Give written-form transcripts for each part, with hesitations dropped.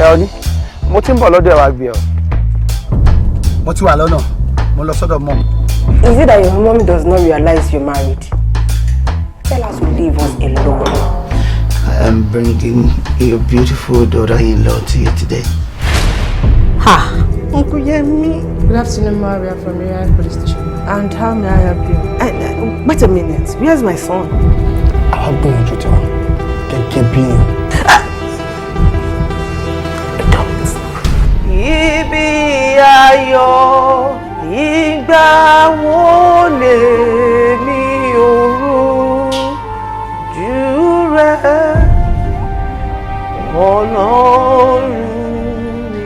Ẹ ọ ní, mo ti ń bọ̀ lọ́dọ̀ ẹ̀, wá gbé ọ. Mo ti wà lọ́nà, mo lọ sọ́dọ̀ mọ́. Is it that your mom does not realize you're married? Tell her to leave us alone. I am bringing your beautiful daughter-in-law to you today. Ha! Uncle Yemi. Good afternoon, ma. We are from Area Police Station. And how may I help you? Wait a minute. Where's my son? Àwa gbìyànjú tiwa gẹ́gẹ́ bí èèyàn. Ibi ayọ̀, ìgbà wo lèmi ò rójú rẹ, Ọlọ́run mi.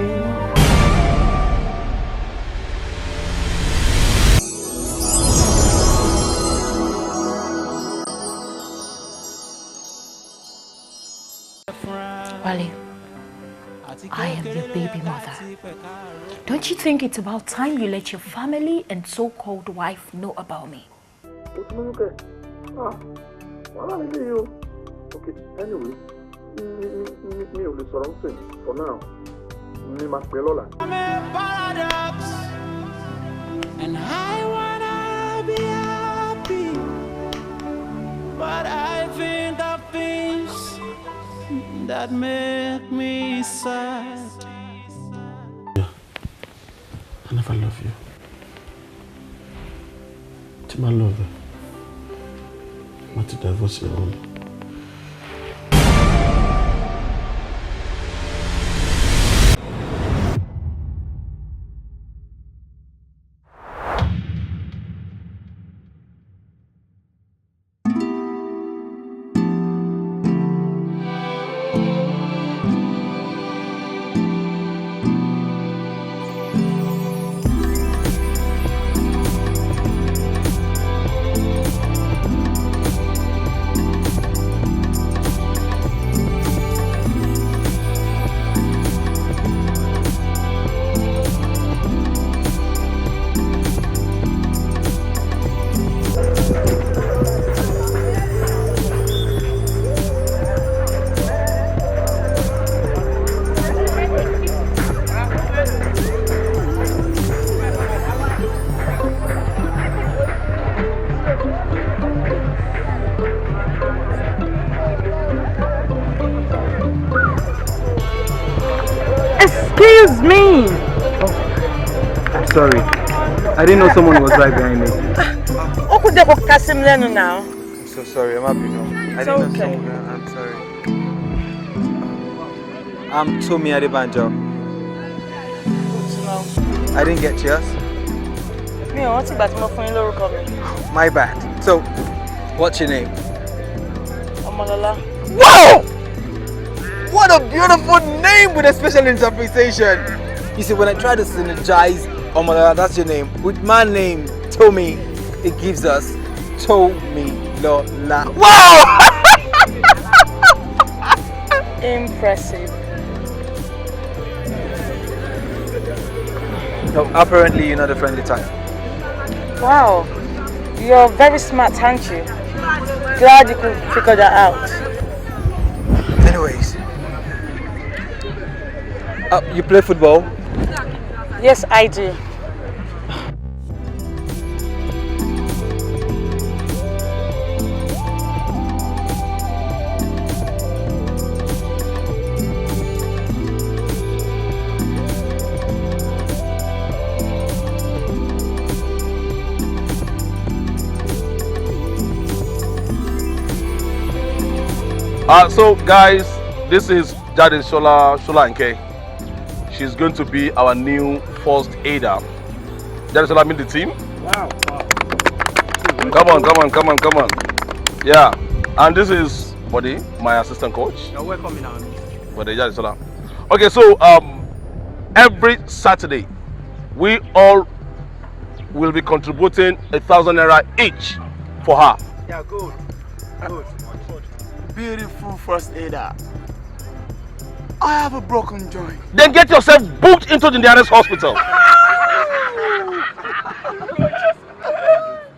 Wale, I am your baby mother. Don't you think it's about time you let your family and so-called wife know about me? O ti lóyún kẹ? Ah, wàhálà nílé yìí o. Ok, anyway, mi ò lè sọ̀rọ̀ ń sìn for now, mi máa pè é lọ́la. I'm a paradox, and I wanna be happy, but I think of things that make me sad. I never love you. Tí máa love ẹ, má ti divorce ìyàwó mi. Excuse me. I'm sorry. I didn't know someone was right behind me. Ó kù díẹ̀ kó ká sí mi lẹ́nu now. I'm so sorry, ẹ má bínú. I It's didn't know okay. someone. I'm sorry. I'm Tomi Adebanjo. Good to know. I didn't get yours. Mi ò rántí ìgbà tí mo fún yín lórúkọ mi. My bad. So, what's your name? Ọmọlọ́lá. Wow! What a beautiful name with a special interpretation. You see, when I try to synergize Omolola, that's your name, with my name, Tomi, it gives us Tomi Lola. Wow! Impressive. No, apparently you're not a friendly type. Wow. You're very smart, aren't you? Glad you could figure that out. Anyways, you play football? Yes, I do. So guys, this is Jadesola Solanke. She's going to be our new first aider. Jadesola, meet the team. Wow. Come on, come on, come on, come on. Yeah, and this is Bode, my assistant coach. You're welcome in our midst. Bode Jadesola. Okay, so every Saturday, we all will be contributing ₦1,000 each for her. Yeah, good. Good. Beautiful first aider. I have a broken joint. Then get yourself booked into the nearest hospital.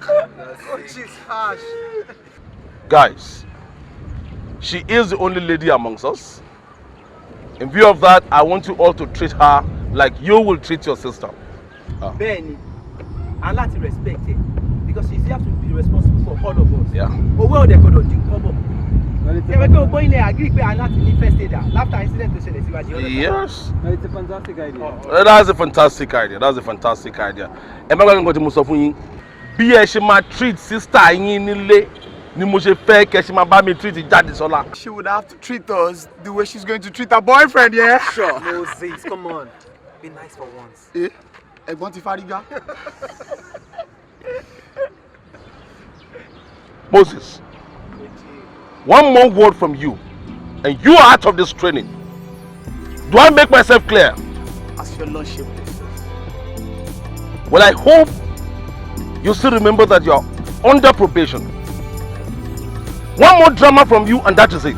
Coach is harsh. Guys, she is the only lady amongst us. In view of that, I want you all to treat her like you will treat your sister. Bẹ́ẹ̀ni, a láti respect her because she's here to be responsible for all of us. Yeah. Owó ọ̀dẹ̀ gbọ́dọ̀ dín kọ́bọ̀. Ṣé pé gbogbo ilẹ̀ agree pé a láti ní first aider after incident tó ṣẹlẹ̀ síwájú? Yes. No, it's a fantastic idea. That's a fantastic idea. That's a fantastic idea. Ẹ má gbàgbé nǹkan tí mo sọ fún yín. Bí ẹ ṣe máa treat sister yín nílé ni mo ṣe fẹ́ kẹ́ ṣe máa bá mi treat Jádesọ́lá. She would have to treat us the way she's going to treat her boyfriend, yeah? Sure. Moses, come on. Be nice for once. Eh? Ẹ̀gbọ́n ti fárígá. Moses, one more word from you and you are out of this training. Do I make myself clear? As your lordship. Well, I hope you still remember that you are under probation. One more drama from you and that is it.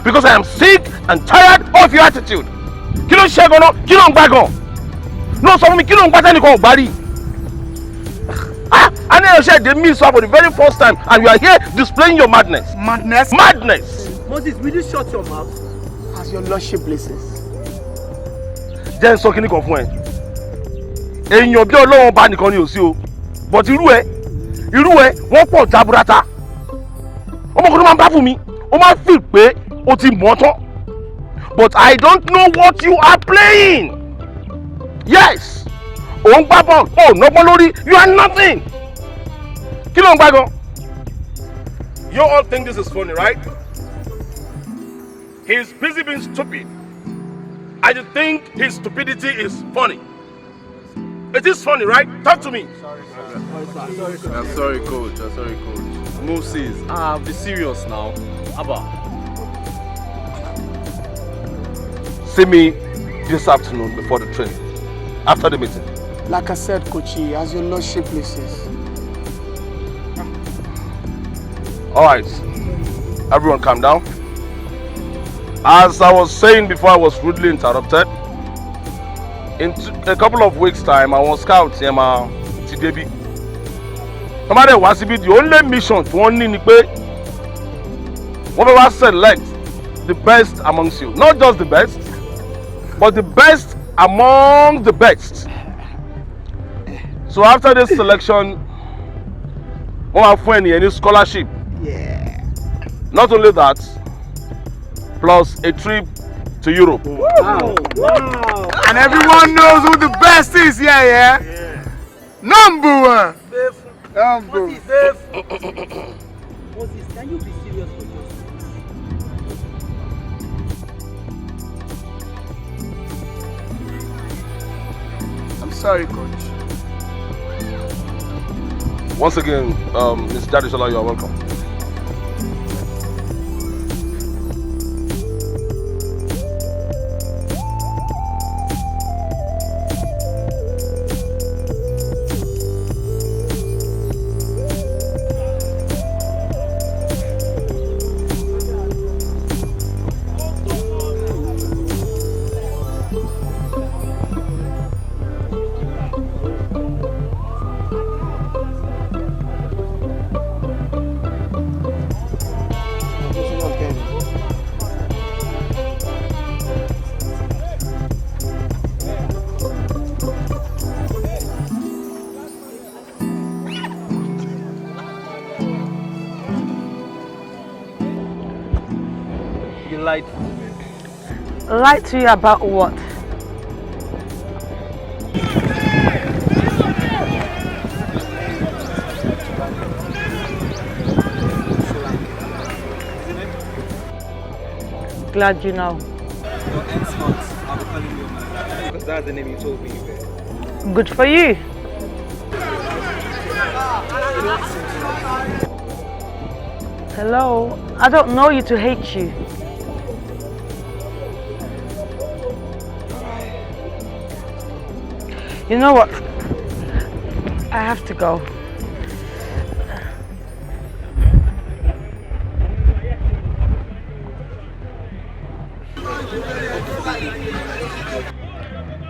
Because I am sick and tired of your attitude. Kí ló ń ṣe gan-an? Kí ló ń gbá gan? No, sọ fún mi, kí ló ń gbá tẹ́nìkan ò gbá rí? Ah, a ní ẹ̀ṣẹ̀ dé miss her for the very first time and you are here displaying your madness. Madness? Madness! Moses, will you shut your mouth? As your lordship pleases. Jẹ́ n sọ kíní kan fún ẹ. Èèyàn bí Ọlọ́run bá nìkan ni ò sí o. But irú ẹ wọ́n pọ̀ jaburata. Ọmọkùnrin máa ń bá fún mi, ó máa ń feel pé o ti mọ̀ tán. But I don't know what you are playing. Yes! Ò ń gbá bọ́ọ̀lù, ò nọ́gbọ́n lórí, you are nothing. Kí ló ń gbá gan? You all think this is funny, right? He's busy being stupid. And you think his stupidity is funny. It is funny, right? Talk to me. Sorry, sir. I'm sorry, coach. I'm sorry, coach. Moses, be serious now. Abba. See me this afternoon before the training, after the meeting. Like I said, Coachy, as your lordship pleases. All right, everyone calm down. As I was saying before I was rudely interrupted, in a couple of weeks' time, I was scout yẹn máa ti débi. Tọ́mádé wá síbí, the only mission tí wọ́n ní ni pé wọ́n fẹ́ wá select the best amongst you. Not just the best, but the best among the best. So after this selection, wọ́n máa fún ẹnìyẹn ní scholarship. Yeah. Not only that, plus a trip to Europe. Wow. Wow. And everyone knows who the best is, yeah, yeah? Yeah. Number one. Number. Moses, can you be serious for just I'm sorry, coach. Once again, Ms. Jadesola, you are welcome. You lied to me. Lied to you about what? Glad you know. Your henceforth, I'll be calling you man. Because that's the name you told me you were. Good for you. Hello? I don't know you to hate you. You know what? I have to go.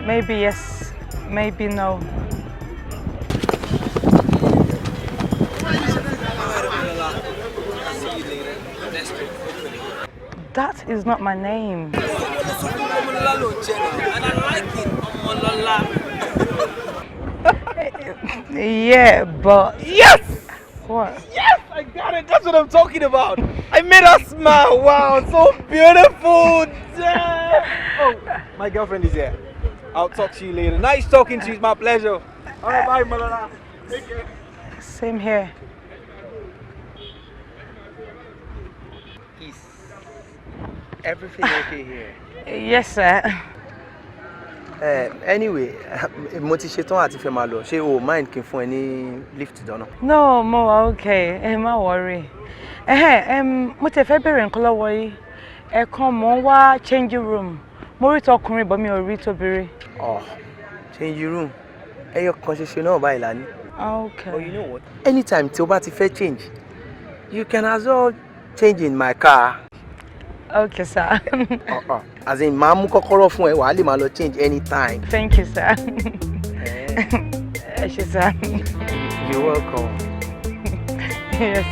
Maybe yes, maybe no. That is not my name. Ọmọlọ́lá ló jẹ́ and I like it. Ọmọlọ́lá. Yeah, but... Yes! What? Yes, I got it. That's what I'm talking about. I made her smile. Wow, so beautiful. Damn. Oh, my girlfriend is here. I'll talk to you later. Nice talking to you. It's my pleasure. All right, bye, Molola. Take care. Same here. Is everything okay here? Yes, sir. Anyway, mo ti ṣetán àti fẹ́ máa lọ. Ṣé o mind kí n fún ẹ ní lift dáná? No, mo wà okay. Ẹ má worry. Mo tẹ̀ fẹ́ bèrè nǹkan lọ́wọ́ yìí. Ẹ̀kan mo ń wá changing room. Mo rí tọkùnrin but mi ò rí tóbìnrin. Oh, changing room. Ẹyọ kan ṣoṣo náà báyìí la ní. Okay. But you know what? Anytime tí o bá ti fẹ́ change, you can as well change in my car. Okay, sir. As in, màá mú kọ́kọ́rọ́ fún ẹ, wàá lè máa lọ change anytime. Thank you, sir. Ẹ ṣé, sir. You're welcome. Yes.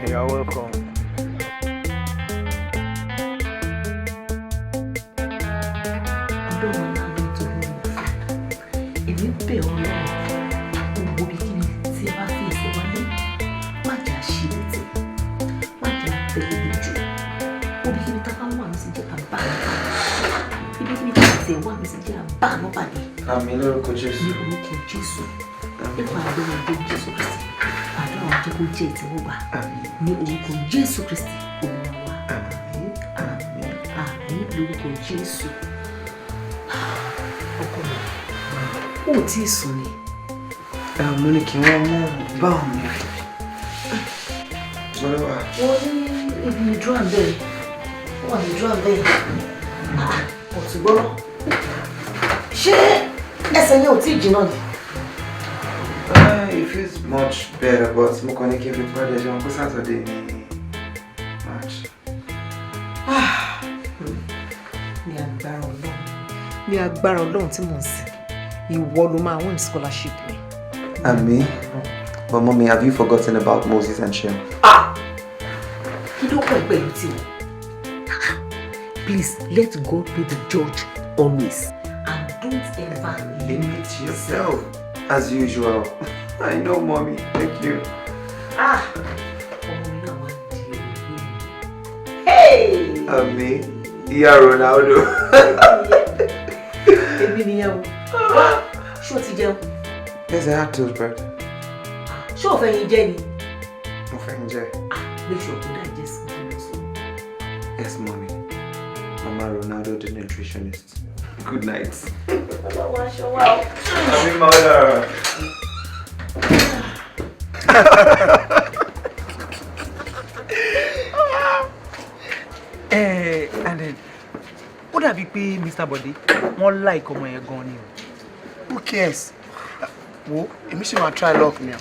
You're welcome. Ọlọ́run aláàánú tó ní ìfẹ́, èmi ń bẹ̀ ọ́ lọ́rùn, gbogbo ibikíbi tí ẹ bá fi ẹsẹ̀ wa lé, má jẹ́ àṣì létí, má jẹ́ àtẹ̀lé lójú. Ibikíbi tá a bá wà mí sí jẹ́ àbá mi pàdé, ibikíbi tá a tẹ̀ wà mí sí jẹ́ àbá mi pàdé. Àmín lórúkọ Jésù. Ní orúkọ Jésù, nípa àdúrà ọjọ́ Jésù Kristi, àdúrà wa jẹ́ kó jẹ́ ìtẹ́wọ́gbà. Ní orúkọ Jésù Kristi, Olúwa wa. Àmín, àmín, àmín lórúkọ Jésù. Ọkọ mi, ó tí ì sùn ni. Mo ní kí wọ́n mú báwọn mi. Bọ́lá wà. Wọ́n ní ibi ìdúrà bẹ́ẹ̀, wọ́n wà ní ìdúrà bẹ́ẹ̀. Ọ̀tún gbọ́rọ̀. Ṣé ẹsẹ̀ yẹn ò tí ì jìnnà ni? It feels much better, but mo kàn ní kí n fi pàdé ẹjọ́ kó Saturday ní March. Ní agbára Ọlọ́run, ní agbára Ọlọ́run tí mò ń sìn, ìwọ ló máa win scholarship mi. Àmín. But mommy, have you forgotten about Moses and Shem? Ah! Kí ló kọ́ ẹ pẹ̀lú tiwọn? Please let God be the judge always and don't ever limit yourself as usual. I know, mommy. Thank you. Ah! Ọmọ mi náà wá di olóyè. Hey! Àmín. Ìyá Ronaldo. Èmi nìyẹn o. Ṣé o ti jẹun? Yes, I had toast bread. Ṣé o fẹ́ yín jẹ ni? Mo fẹ́ yín jẹ. Ah, make sure kó digest kó lọ sọ. Yes, mommy. Mama Ronaldo, the nutritionist. Good night. Ọlọ́wọ́ aṣọ wa o. Àmín, Mọ́lá. And then, ó dàbí pé Mr. Bode, wọ́n like ọmọ yẹn gan ni o. Who cares? Wo, èmi ṣì máa try luck mi o.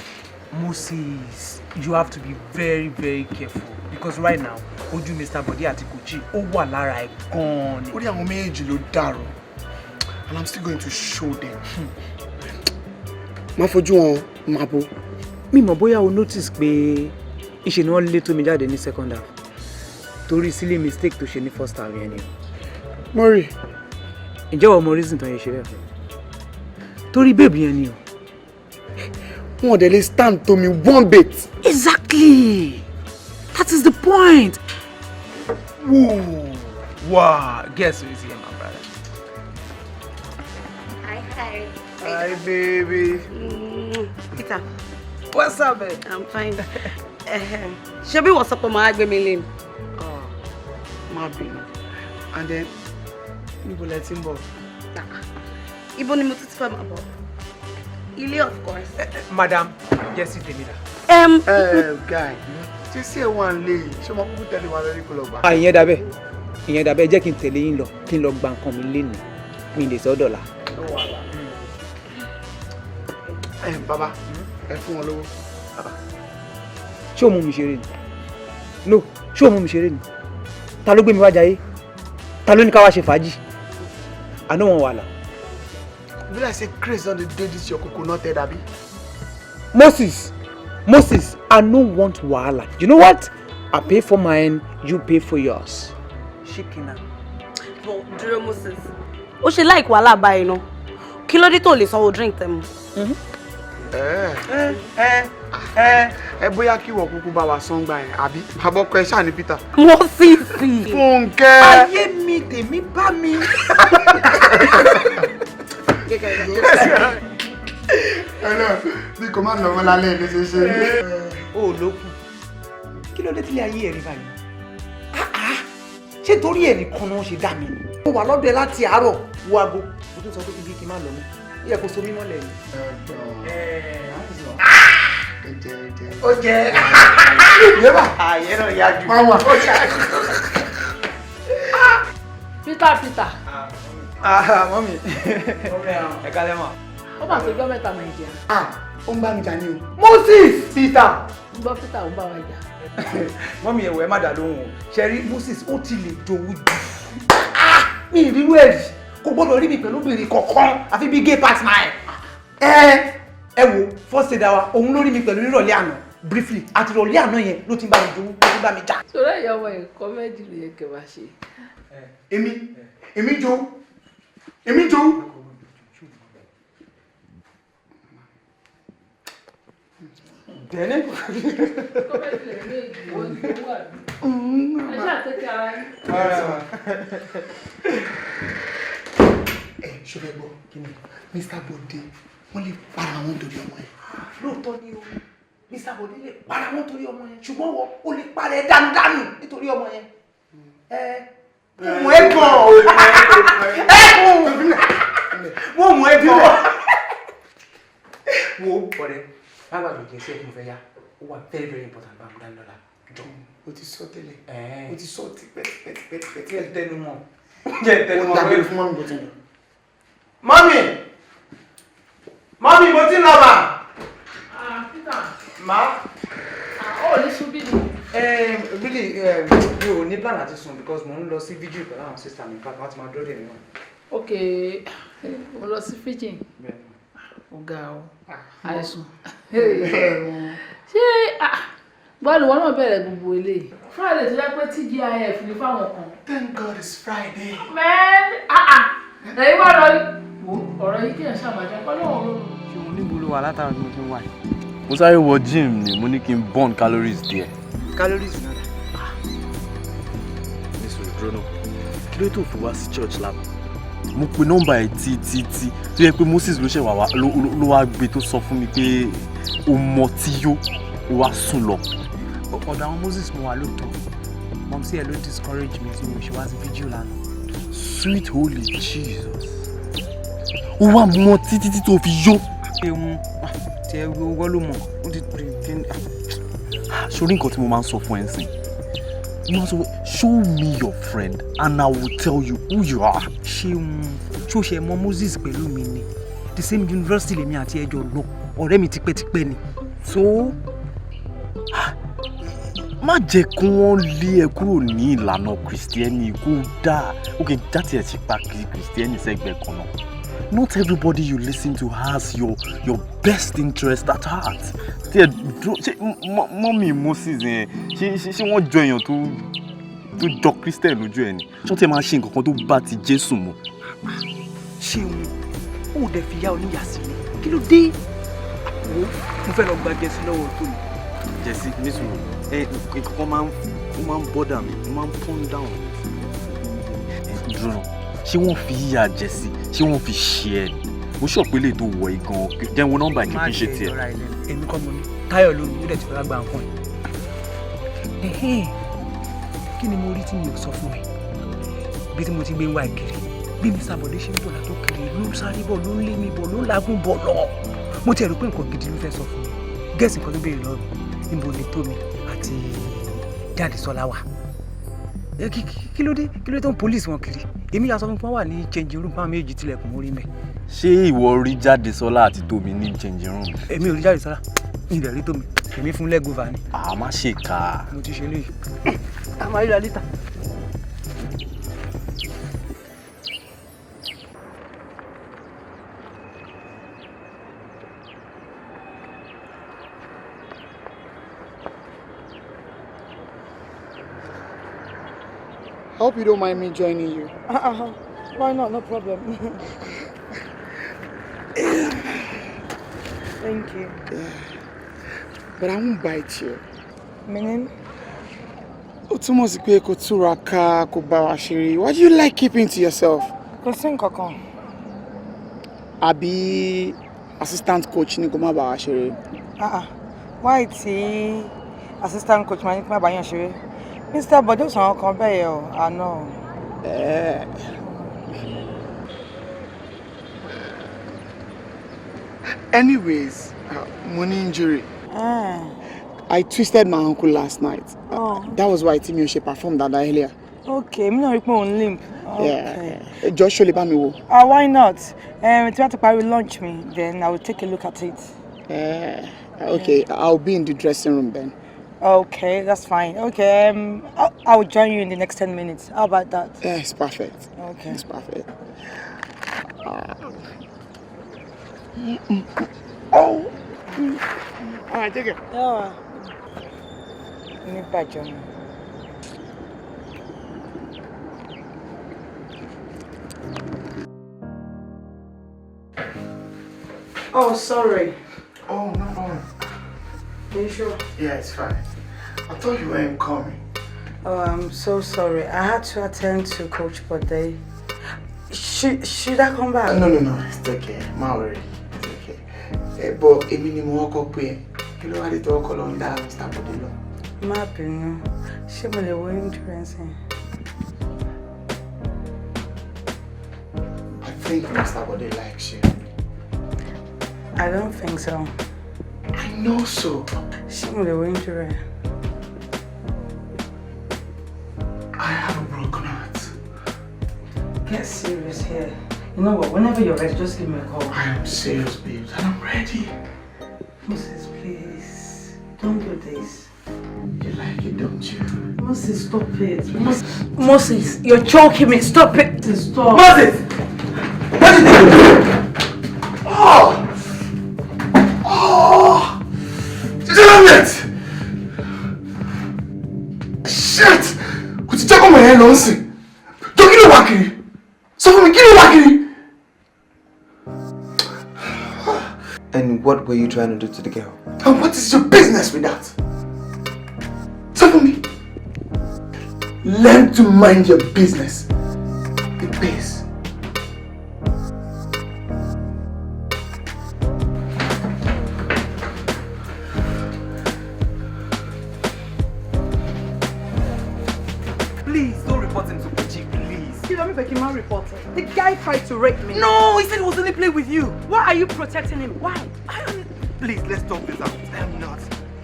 Moses, you have to be very very careful because right now, ojú Mr. Bode àti Kochi ó wà lára ẹ̀ gan ni. Orí àwọn méjèèjì ló dàrú and I'm still going to show them. Má fojú wọn máa bo. Mi mọ̀ bóyá o notice pé ìṣe ni wọ́n lé Tómi jáde ní second half torí silly mistake tó ṣe ní first half yẹn ni. Mo rí. Ǹjẹ́ o mọ reason tó yẹ ṣe bẹ́ẹ̀ fún? Torí babe yẹn ni o. Wọn ò dẹ̀ lè stand Tómi one bit. Exactly! That is the point! Whoa! Wow! Guess who is here, my brother? Hi, hi. Hi, baby. Peter. What's up, babe? I'm fine. Ṣebí wọ́n sọ pé màá gbé mi lé ni? Má bínú. And then, níbo lẹ ti ń bọ̀? Ibo ni mo tún ti fẹ́ máa bọ̀? Ilé, of course. Madam, Jesse Temida. Guy, ṣé sí ẹ̀wọ̀n lè ṣé ọmọ kúkú tẹ̀lé wa lórí kò lọ gbà? Ìyẹn dàbẹ̀, ìyẹn dàbẹ̀, jẹ́ kí n tẹ̀lé yín lọ, kí n lọ gba nǹkan mi lénìí, mi lè sọ dọ̀la. Bàbá, ẹ fún wọn lówó. Ṣé o mú mi ṣeré ni? No, ṣé o mú mi ṣeré ni? Ta ló gbé mi wá jayé? Ta ló ní ká wá ṣe fàájì? Àná wọn wà là. Be like say craze don dey dey this your coconut head, abi? Moses, Moses, I no want wahala. You know what? I pay for mine, you pay for yours. Shikina. But dúró Moses, ó ṣe like wàhálà báyìí náà. Kí ló dé tó lè sanwó drink tẹ̀ mu? Ẹ bóyá kí ìwọ kúkú bá wa san gbà yẹn àbí bàbá ọkọ ẹ ṣáà ní Peter. Moses. Fúnkẹ́. Ayé mi tèmi bá mi. Hello, bí kò má lọ́wọ́ lálẹ́ ló ṣe ṣe. O ò lókun. Kí ló dé tílé ayé ẹ̀ rí báyìí? Ṣé torí ẹ̀ nìkan ni wọ́n ṣe dá mi ni? Mo wà lọ́dọ̀ ẹ láti àárọ̀ wo aago. Mo tún sọ pé kí n má lọ mọ́. Ó yẹ kó so mí mọ́lẹ̀ ni. Ó jẹ. Yébà. Àyẹ̀ náà yá jù. Máa wà. Ó yá jù. Peter Peter. Mọ́mí, ẹ kálẹ́ mọ̀. Ó mà tó jọ́ mẹ́ta Nàìjíríà. Ó ń bá mi jà ní o. Moses Peter. Ń gbọ́ Peter ó ń bá wa jà. Mọ́mí ẹ̀wọ̀ ẹ má dà lóhùn o. Ṣé rí Moses ó ti lè jowú jù. Mi ìrírú ẹ̀ rí. Kò gbọ́dọ̀ rí mi pẹ̀lú obìnrin kankan àfi bí gay partner ẹ̀. Ẹ wo first aid wa òun ló rí mi pẹ̀lú nírọ̀lẹ́ àná briefly àti ìrọ̀lẹ́ àná yẹn ló ti ń bá mi jowú ló ti ń bá mi jà. Sọ̀rọ̀ ìyá ọmọ yẹn kọ́mẹ́dì ló yẹ kẹ́ máa ṣe. Èmi jowú. Èmi jowú. Dẹ́ni. Kọ́mẹ́dì lè méjì wọ́n ń jowú àbí. Ẹ ṣáà tẹ́kẹ̀ ara yín. Ẹ ṣe fẹ́ gbọ́ Mr. Bode wọ́n lè para wọn torí ọmọ yẹn. Lóòótọ́ ni o, Mr. Bode lè para wọn torí ọmọ yẹn ṣùgbọ́n wọ́n ó lè para ẹ dànùdànù nítorí ọmọ yẹn. Ẹ mú ẹ gan ẹ mú mú ẹ gan. Wo ọ̀rẹ́ má gbàgbé jẹ́ sí ẹ tí mo fẹ́ yá ó wà very very important bá mi dání lọ́la jọ. O ti sọ tẹ́lẹ̀ o ti sọ tipẹ́ tipẹ́ tipẹ́ tipẹ́. Jẹ́ tẹnu mọ́ jẹ́ tẹnu mọ́. O dàgbére fún mọ́mí bó ti lọ. Mọ́mí! Mọ́mí mo ti ń lọ mà. Peter. Má. Ó ní sùn bí ni. Really mi ò ní plan àti sùn because mo ń lọ sí vigil pẹ̀lú àwọn sister mi pàtó wọ́n ti máa dúró dè mí náà. Ok, mo lọ sí fíjìn. Ó ga o, àìsùn. Ṣé bọ́ọ̀lù wọn náà bẹ̀rẹ̀ gbogbo eléyìí? Friday tó jẹ́ pé TGIF ní fáwọn kan. Thank God it's Friday. Man, ẹ̀yin wá lọ wo ọ̀rọ̀ yìí kéèyàn ṣàbàjá pẹ̀lú ọ̀rọ̀ lóru. Ṣé mo níbo ló wà látara tí mo ti ń wà yìí? Mo sáré wọ gym ni mo ní kí n burn calories díẹ̀. Calories náà. Nísòro dúró náà, kí ló tó fi wá sí church lánàá? Mo pe nọ́mbà ẹ̀ tí tí tí tó yẹ pé Moses ló ṣẹ̀ wá ló wá gbé tó sọ fún mi pé o mọ tí yó o wá sùn lọ. Ọ̀dọ̀ àwọn Moses mo wà lóòótọ́, mọ̀mísí ẹ̀ ló discourage mi tí mi ò ṣe wá sí vigil lánàá. Sweet holy Jesus. Ó wá mọ títí tí tó fi yó. Ewu tí ẹ wọ́ ló mọ̀ ó ti rí i. Sórí nǹkan tí mo máa ń sọ fún ẹ sìn. Mo máa ń sọ fún show me your friend and I will tell you who you are. Ṣéun ṣó ṣe mọ Moses pẹ̀lú mi ni the same university lèmi àti ẹjọ́ lọ ọ̀rẹ́ mi tipẹ́tipẹ́ ni. So má jẹ́ kí wọ́n lé ẹ kúrò ní ìlànà kìrìsìtẹ́nì kó dáa ok jáde ẹ̀ ti pa kìrìsìtẹ́nì sẹ́gbẹ̀ẹ́ kan náà. Not everybody you listen to has your best interest at heart. Tí ẹ dúró ṣé mọ́mí Moses yẹn ṣé wọ́n jọ èèyàn tó jọ Christian lójú ẹ ni? Ṣé wọ́n ti máa ṣe nǹkan kan tó bá ti Jésù mu? Ṣéun ó dẹ̀ fi yá oníyà sílẹ̀ kí ló dé? Wo mo fẹ́ lọ gba jẹ́sí lọ́wọ́ tó mi. Jẹ́sí nísòro ẹ nǹkan kan máa ń bọ́dà mi ó máa ń pọ́n down. Dúró náà ṣé wọ́n fi yíya jẹ́sí ṣé wọ́n fi ṣe ẹ ni? Mo sọ pé lè tó wọ igan jẹ́ wo nọ́mbà kí n ṣe tiẹ̀. Èmi kọ́ mo ní Táyọ̀ lónìí ó dẹ̀ ti fẹ́ gba nǹkan ẹ̀. Kí ni mo rí tí mi ò sọ fún ẹ? Bí tí mo ti gbé ń wá ìkiri bí Mr. Bode ṣe ń bọ̀ látòkèrè ló ń sáré bọ̀ ló ń lé mi bọ̀ ló ń lagún bọ̀ lọ. Mo ti rò pé nǹkan gidi ló fẹ́ sọ fún mi. Gẹ̀ẹ́sì nǹkan ló béèrè lọ́rùn níbo ni Tómi àti Jádesọ́lá wà. Kí ló dé kí ló dé tó ń police wọn kiri? Èmi yà sọ fún wọn wà ní changing room báwọn méjì tilẹ̀kùn mórí mẹ́. Ṣé ìwọ rí Jádesọ́lá àti Tómi ní changing room? Èmi ò rí Jádesọ́lá, mi ò rí Tómi, èmi fún lẹ́gùnfà ni. À má ṣe kà á. Mo ti ṣe léyìí. A máa ríra lítà. hope you don't mind me joining you. Uh-uh. Why not? No problem. Thank you. Yeah. But I won't bite you. Meaning? Ó túmọ̀ sí pé kò túra ká, kò bá wa ṣeré. Why do you like keeping to yourself? Kò sí nǹkan kan. Àbí assistant coach ní kò má bá wa ṣeré? Uh-uh. Why tí assistant coach máa ní kí má bá yàn ṣeré? Mr. Bode ò sọ̀rọ̀ kan bẹ́ẹ̀ yẹn o, àná. Eh. Anyways, mo ní injury. Ah. I twisted my ankle last night. Oh. That was why tí mi ò ṣe perform dáadáa earlier. Okay, èmi náà rí pé òun limp. Okay. Yeah. Jọ̀ọ́, ṣó lè bá mi wò? Ah, why not? Tí wọ́n ti parí lunch mi, then I will take a look at it. Okay, I'll be in the dressing room then. Okay, that's fine. Okay, I will join you in the next 10 minutes. How about that? Yeah, it's perfect. Okay. It's perfect. Oh! All right, take it. Yeah. Ní bàjẹ́ mi. Oh, sorry. Oh, no. Are you sure? Yeah, it's fine. I thought you weren't coming. Oh, I'm so sorry. I had to attend to Coach Bode. Should I come back? No. It's okay. Má worry. It's okay. But èmi ni mo kọ́kọ́ pè ẹ́. Kí ló wá dé tó kọ́kọ́ lọ ń dá Mr. Bode lọ? Má bínú. Ṣé mo lè wo insurance yẹn? I think Mr. Bode likes you. I don't think so. I know so. Ṣé mo lè wo injury? I have a broken heart. Get serious here. You know what? Whenever you're ready, just give me a call. I am serious, babes, and I'm ready. Moses, please. Don't do this. You like it, don't you? Moses, stop it. Moses, you're choking me. Stop it. Stop. Moses! What did you do? Oh! Oh! Damn it! Shit! Kò ti jẹ́ kó mọ̀ ẹ́ lọ sí. Jọ kí ló wá kiri? Sọ fún mi, kí ló wá kiri? And what were you trying to do to the girl? And what is your business with that? Sọ fún mi. Learn to mind your business. The pace. Please don't report him to Kochi, please. You don't make him report him. The guy tried to rape me. No, he said he was only playing with you. Why are you protecting him? Why? Please, let's talk this out. I am not.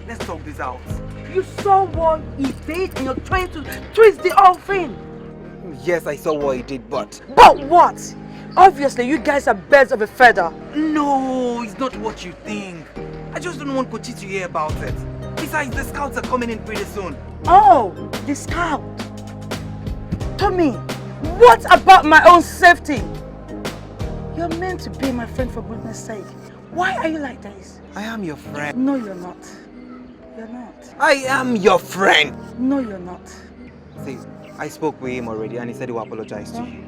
Let's talk this out. You saw what he did and you're trying to twist the whole thing. Yes, I saw what he did, but... But what? Obviously, you guys are birds of a feather. No, it's not what you think. I just don't want Kochi to hear about it. Besides, the scouts are coming in pretty soon. Oh, the scout. Tommy, what about my own safety? You're meant to be my friend for goodness sake. Why are you like this? I am your friend. No, you're not. You're not. I am your friend. No, you're not. See, I spoke with him already and he said he will apologize to you.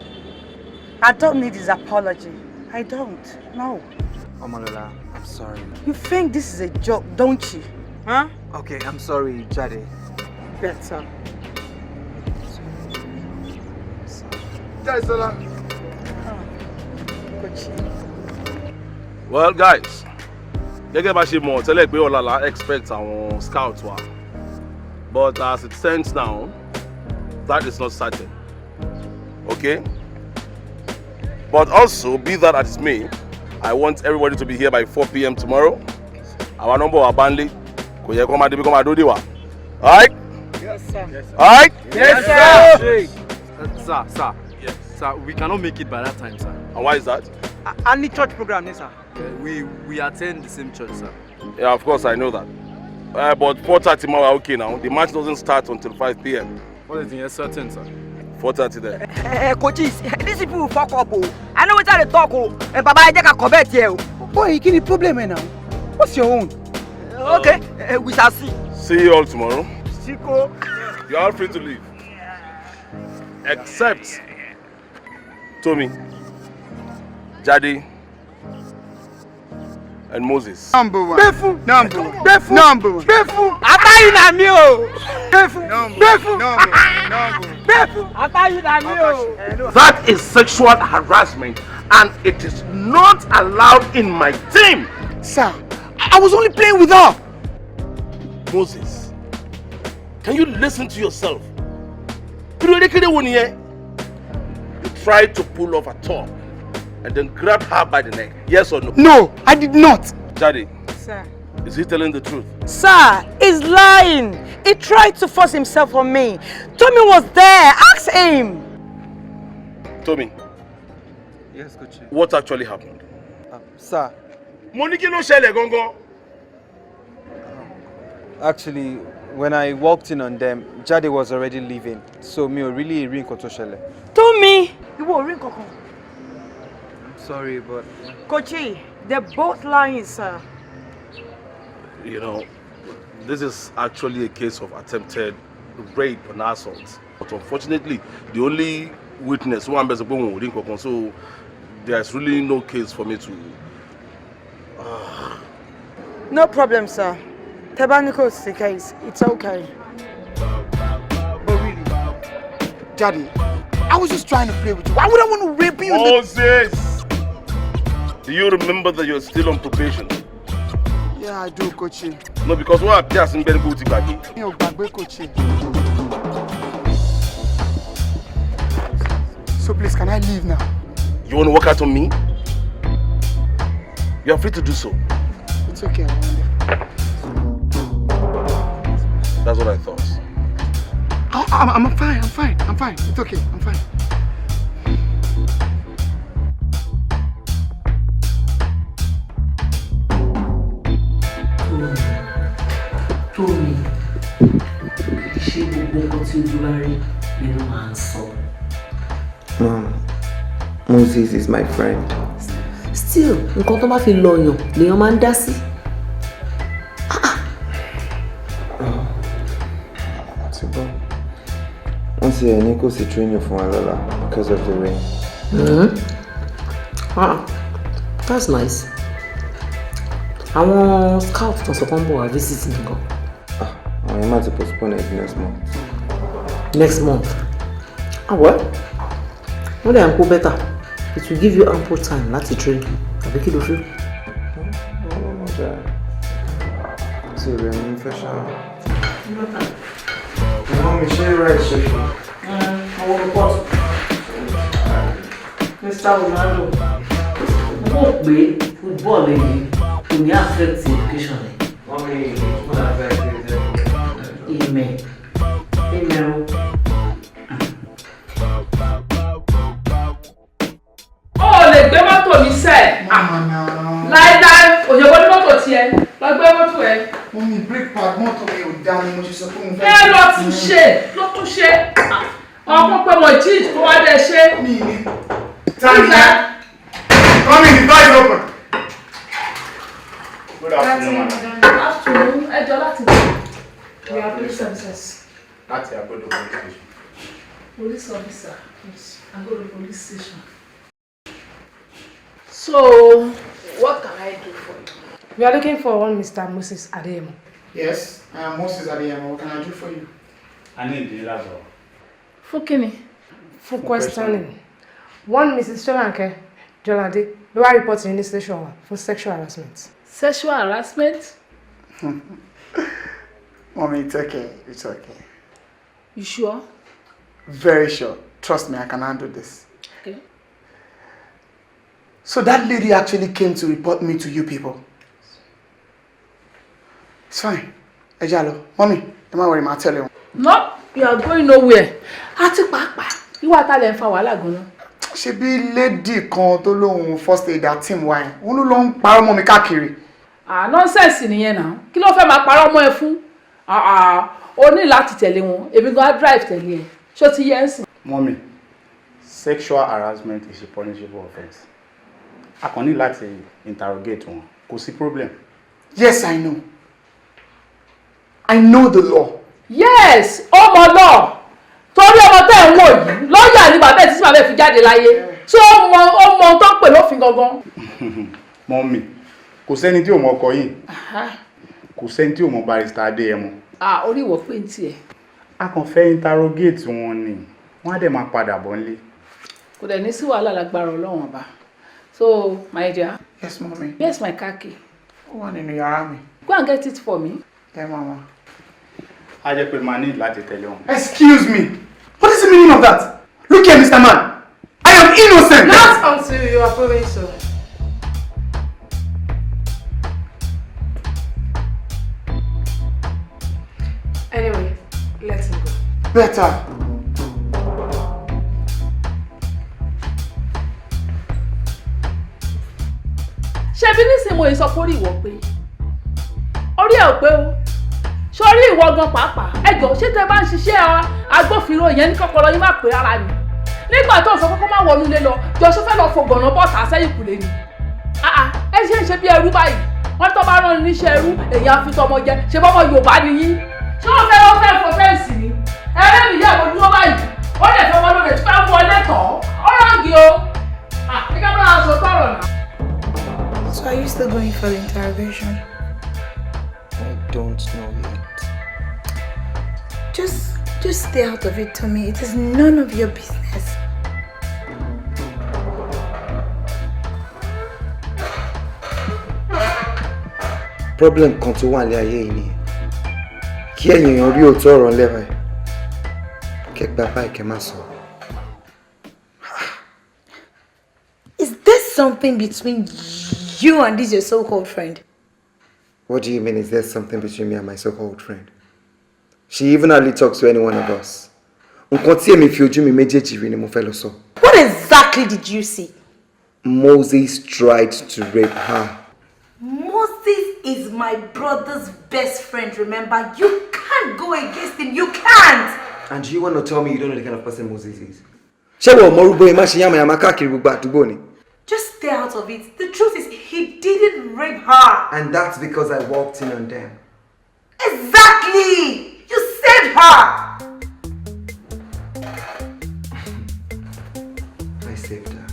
I don't need his apology. I don't. No. Omolola, I'm sorry. You think this is a joke, don't you? Huh? Okay, I'm sorry, Jade. Better. Jade. Well, guys, gẹ́gẹ́ bá ṣe mọ̀ tẹ́lẹ̀ pé ọ̀la la expect àwọn scouts wa, but as it stands now, that is not certain. Okay? But also, be that as it may, I want everybody to be here by 4 p.m. tomorrow. Our number wa banle, kò yẹ kó máa débi kó máa dóde wa. All right? Yes, sir. Yes, sir. All right? Yes, sir. Sir, sir. Yes. Sir, we cannot make it by that time, sir. And why is that? Any church program, yes, sir. We attend the same church, sir. Yeah, of course, I know that. But 4:30 tomorrow, okay now. The match doesn't start until 5 p.m. What is the certain, sir? 4:30 there. Coaches, these people will fuck up, oh. I know what they talk, oh. And Baba, I take a comment here. Boy, you the problem now. What's your own? Okay, we shall see. See you all tomorrow. Chico. You are all free to leave. Except Tommy, Jade, and Moses. Number one. Gbẹ́fún. Number one. Gbẹ́fún. Number one. Gbẹ́fún. Àtàyè nà mí o. Gbẹ́fún. Gbẹ́fún. Gbẹ́fún. Àtàyè nà mí o. That is sexual harassment and it is not allowed in my team. Sir, I was only playing with her. Moses, can you listen to yourself? You tried to pull off her top and then grabbed her by the neck. Yes or no? No, I did not. Jade, Sir. is he telling the truth? Sir, he's lying. He tried to force himself on me. Tommy was there. Ask him. Tommy. Yes, coach. What actually happened? Sir. Mo ní kí ló ṣẹlẹ̀ gangan? Actually, when I walked in on them, Jade was already leaving. So mi ò really rí nǹkan tó ṣẹlẹ̀. Tommy, ìwọ ò rí nǹkan kan. I'm sorry, but Kochi, they're both lying, sir. You know, this is actually a case of attempted rape and assault. But unfortunately, the only witness who I'm basically, so there's really no case for me to. No problem, sir. Tebaniko is the case. It's okay. But really, Daddy, I was just trying to play with you. Why would I want to rape you? Moses! Do you remember that you're still on probation? Yeah, I do, Kochi. No, because what appears in Bengu Tibagi. Mi ò gbàgbé, Kochi. So please, can I leave now? You want to work out on me? You are free to do so. It's okay, I won't. That's what I thought. I'm fine, I'm fine, I'm fine. It's okay, I'm fine. Tómi, ṣé gbogbo nǹkan tí ojú bá rí nínú máa ń sọ? Mom, Moses is my friend. Still, nǹkan tó bá fi lọ̀yàn lèèyàn máa ń dá sí. Wọ́n ti ẹ̀ ní kò sí training fún wa lọ́la because of the rain. Mm-hmm. Ah, that's nice. Àwọn scout tó sọ pé ń bọ̀ wá visit nìkan. Àwọn yẹn máa ti postpone it next month. Next month? Ah well, wọ́n dẹ̀ ń kó better. It will give you ample time láti train. Àbí kí ló feel? Tí rẹ̀ ń fẹ́ ṣá. Mom, ṣé right ṣe fún? Àwọn report. Mr. Ronaldo, mo mọ̀ pé football yìí kò ní affect education ẹ̀. Mommy, it won't affect it. Amen. Amen o. O ò lè gbé mọ́tò mi sẹ́. Láíláí, òyìnbó ní mọ́tò tiẹ̀, lọ gbé mọ́tò ẹ. Mummy, brake pad mọ́tò mi ò dá ni mo ṣe sọ pé mo fẹ́. Ẹ lọ tún ṣe, lọ tún ṣe. Ọkọ pé mo jí kó wá dé ṣe. Mi ní. Time yẹn. Come in, the door is open. Good afternoon, madam. Good afternoon. Ẹ jọ láti bọ̀. We are police officers. Láti Agodo police station. Police officer. Yes. Agodo police station. So, what can I do for you? We are looking for one Mr. Moses Adeyemo. Yes, I am Moses Adeyemo. What can I do for you? I need the last. Fún kíni? Fún questioning. One Mrs. Solanke Jolade ló wá report ní station wa fún sexual harassment. Sexual harassment? Mommy, it's okay. It's okay. You sure? Very sure. Trust me, I can handle this. Okay. So that lady actually came to report me to you people. It's fine. Ejalo, mommy, don't worry, I'll tell you. No, you are going nowhere. Àti pàápàá, ìwà ta lẹ ń fa wàhálà gan-an. Ṣé bí lady kan tó lóun first aid at team wa yẹn, òun ló lọ ń parọ́ mọ́ mi káàkiri. Ah, nonsense nìyẹn náà. Kí ló fẹ́ máa parọ́ mọ́ ẹ fún? Ah, o ní láti tẹ̀lé wọn. Èmi gan á drive tẹ̀lé ẹ. Ṣó ti yẹ ń sìn? Mommy, sexual harassment is a punishable offense. A kàn ní láti interrogate wọn. Kò sí problem. Yes, I know. I know the law. Yes, ó mọ law. Torí ọmọ tẹ́ ń wò yìí, lọ́ọ̀yà ní bàbá ẹ̀ títí bàbá ẹ̀ fi jáde láyé. Ṣé ó mọ ohun tó ń pè lófin gangan? Mummy, kò sẹ́ni tí ò mọ ọkọ yìí, kò sẹ́ni tí ò mọ Barrister Adéyẹmọ. Ah, orí ìwọ pé ń tiẹ̀. A kàn fẹ́ interrogate wọn ni, wọ́n á dẹ̀ máa padà bọ̀ nílé. Kò dẹ̀ ní sí wàhálà lágbára Ọlọ́run Ọba. So, my dear. Yes, mommy. Where's my car key? Ó wà nínú yàrá mi. Go and get it for me. Ẹ mama. A jẹ́ pé màá ní láti tẹ̀lé wọn. Excuse me. What is the meaning of that? Look here, Mr. Man. I am innocent. Not until you are proven so. Anyway, let him go. Better. Ṣebí nísìnyí mo sọ fórí ìwọ pé orí ẹ ò pé o, sórí ìwọ gan pàápàá. Ẹ jọ, ṣé tẹ bá ń ṣiṣẹ́ agbófinró yẹn ní kọ́kọ́rọ́ yín má pè rárá ni? Nígbà tó ń sọ kókó má wọnú ilé lọ, jọ ṣó fẹ́ lọ fò gànà bọ́ọ̀tà sẹ́yìn kùlé ni? Ẹ ṣe ń ṣe bí ẹrú báyìí. Wọ́n tó bá rán ní níṣẹ́ ẹrú, èèyàn á fi tọmọ jẹ. Ṣe bọ́mọ Yorùbá ni yín? Ṣé wọ́n fẹ́ wọ́n fẹ́ fọ fẹ́ǹsì ni? Ẹrẹ́ mi yà wọ́n dúró báyìí, ó lè fẹ́ wọn lóde tí fẹ́ wọlé tọ̀ ọ́ rọ̀ǹgì o. Kíkẹ́ bá a sọ tọ̀rọ̀ náà. So are you still going for the interrogation? I don't know yet. Just stay out of it, Tommy. It is none of your business. Problem kan tó wà ní ayé yìí nìyẹn. Kí ẹ̀yin èèyàn rí òótọ́ ọ̀rọ̀ ńlẹ̀ báyìí. Kẹ́ gba báyìí kẹ́ má sọ. Is there something between you and this your so-called friend? What do you mean, is there something between me and my so-called friend? She even hardly talks to any one of us. Nǹkan tí èmi fi ojú mi méjèèjì rí ni mo fẹ́ lọ sọ. What exactly did you see? Moses tried to rape her. Moses is my brother's best friend, remember? You can't go against him, you can't! And you want to tell me you don't know the kind of person Moses is? Ṣé wọ́n mọ orúgbó yẹn má ṣe yàmàyàmá káàkiri gbogbo àdúgbò ni? Just stay out of it. The truth is, he didn't rape her. And that's because I walked in on them. Exactly! You saved her! I saved her.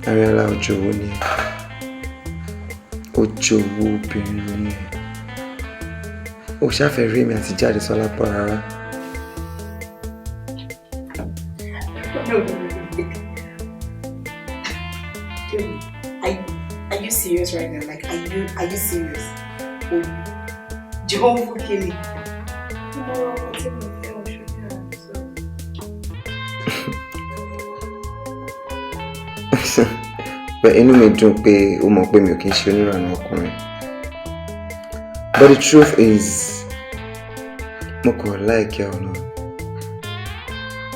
Ariola, òjòwò ni ẹ́. Òjòwò obìnrin ni ẹ́. O ṣàfẹ́ rí mi àti Jádesọ́lá pọ̀ rárá. Are you serious right now? Like, are you serious? Oh, Jehovah Kelly. But inú mi dùn pé o mọ̀ pé mi ò kí ń ṣe onírànú ọkùnrin. But the truth is, mo kò like ẹ ọ̀nà.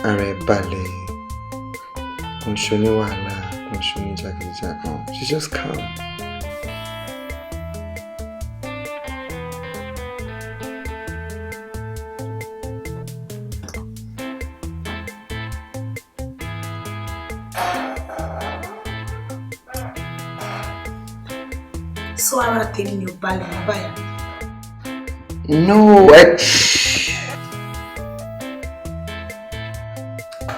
Ara ẹ balẹ̀, kò ń ṣe oníwàhálà, kò ń ṣe oníjàgídíjàgan. She's just calm. So ara tèmi ni ò balẹ̀ mọ́ báyìí. No,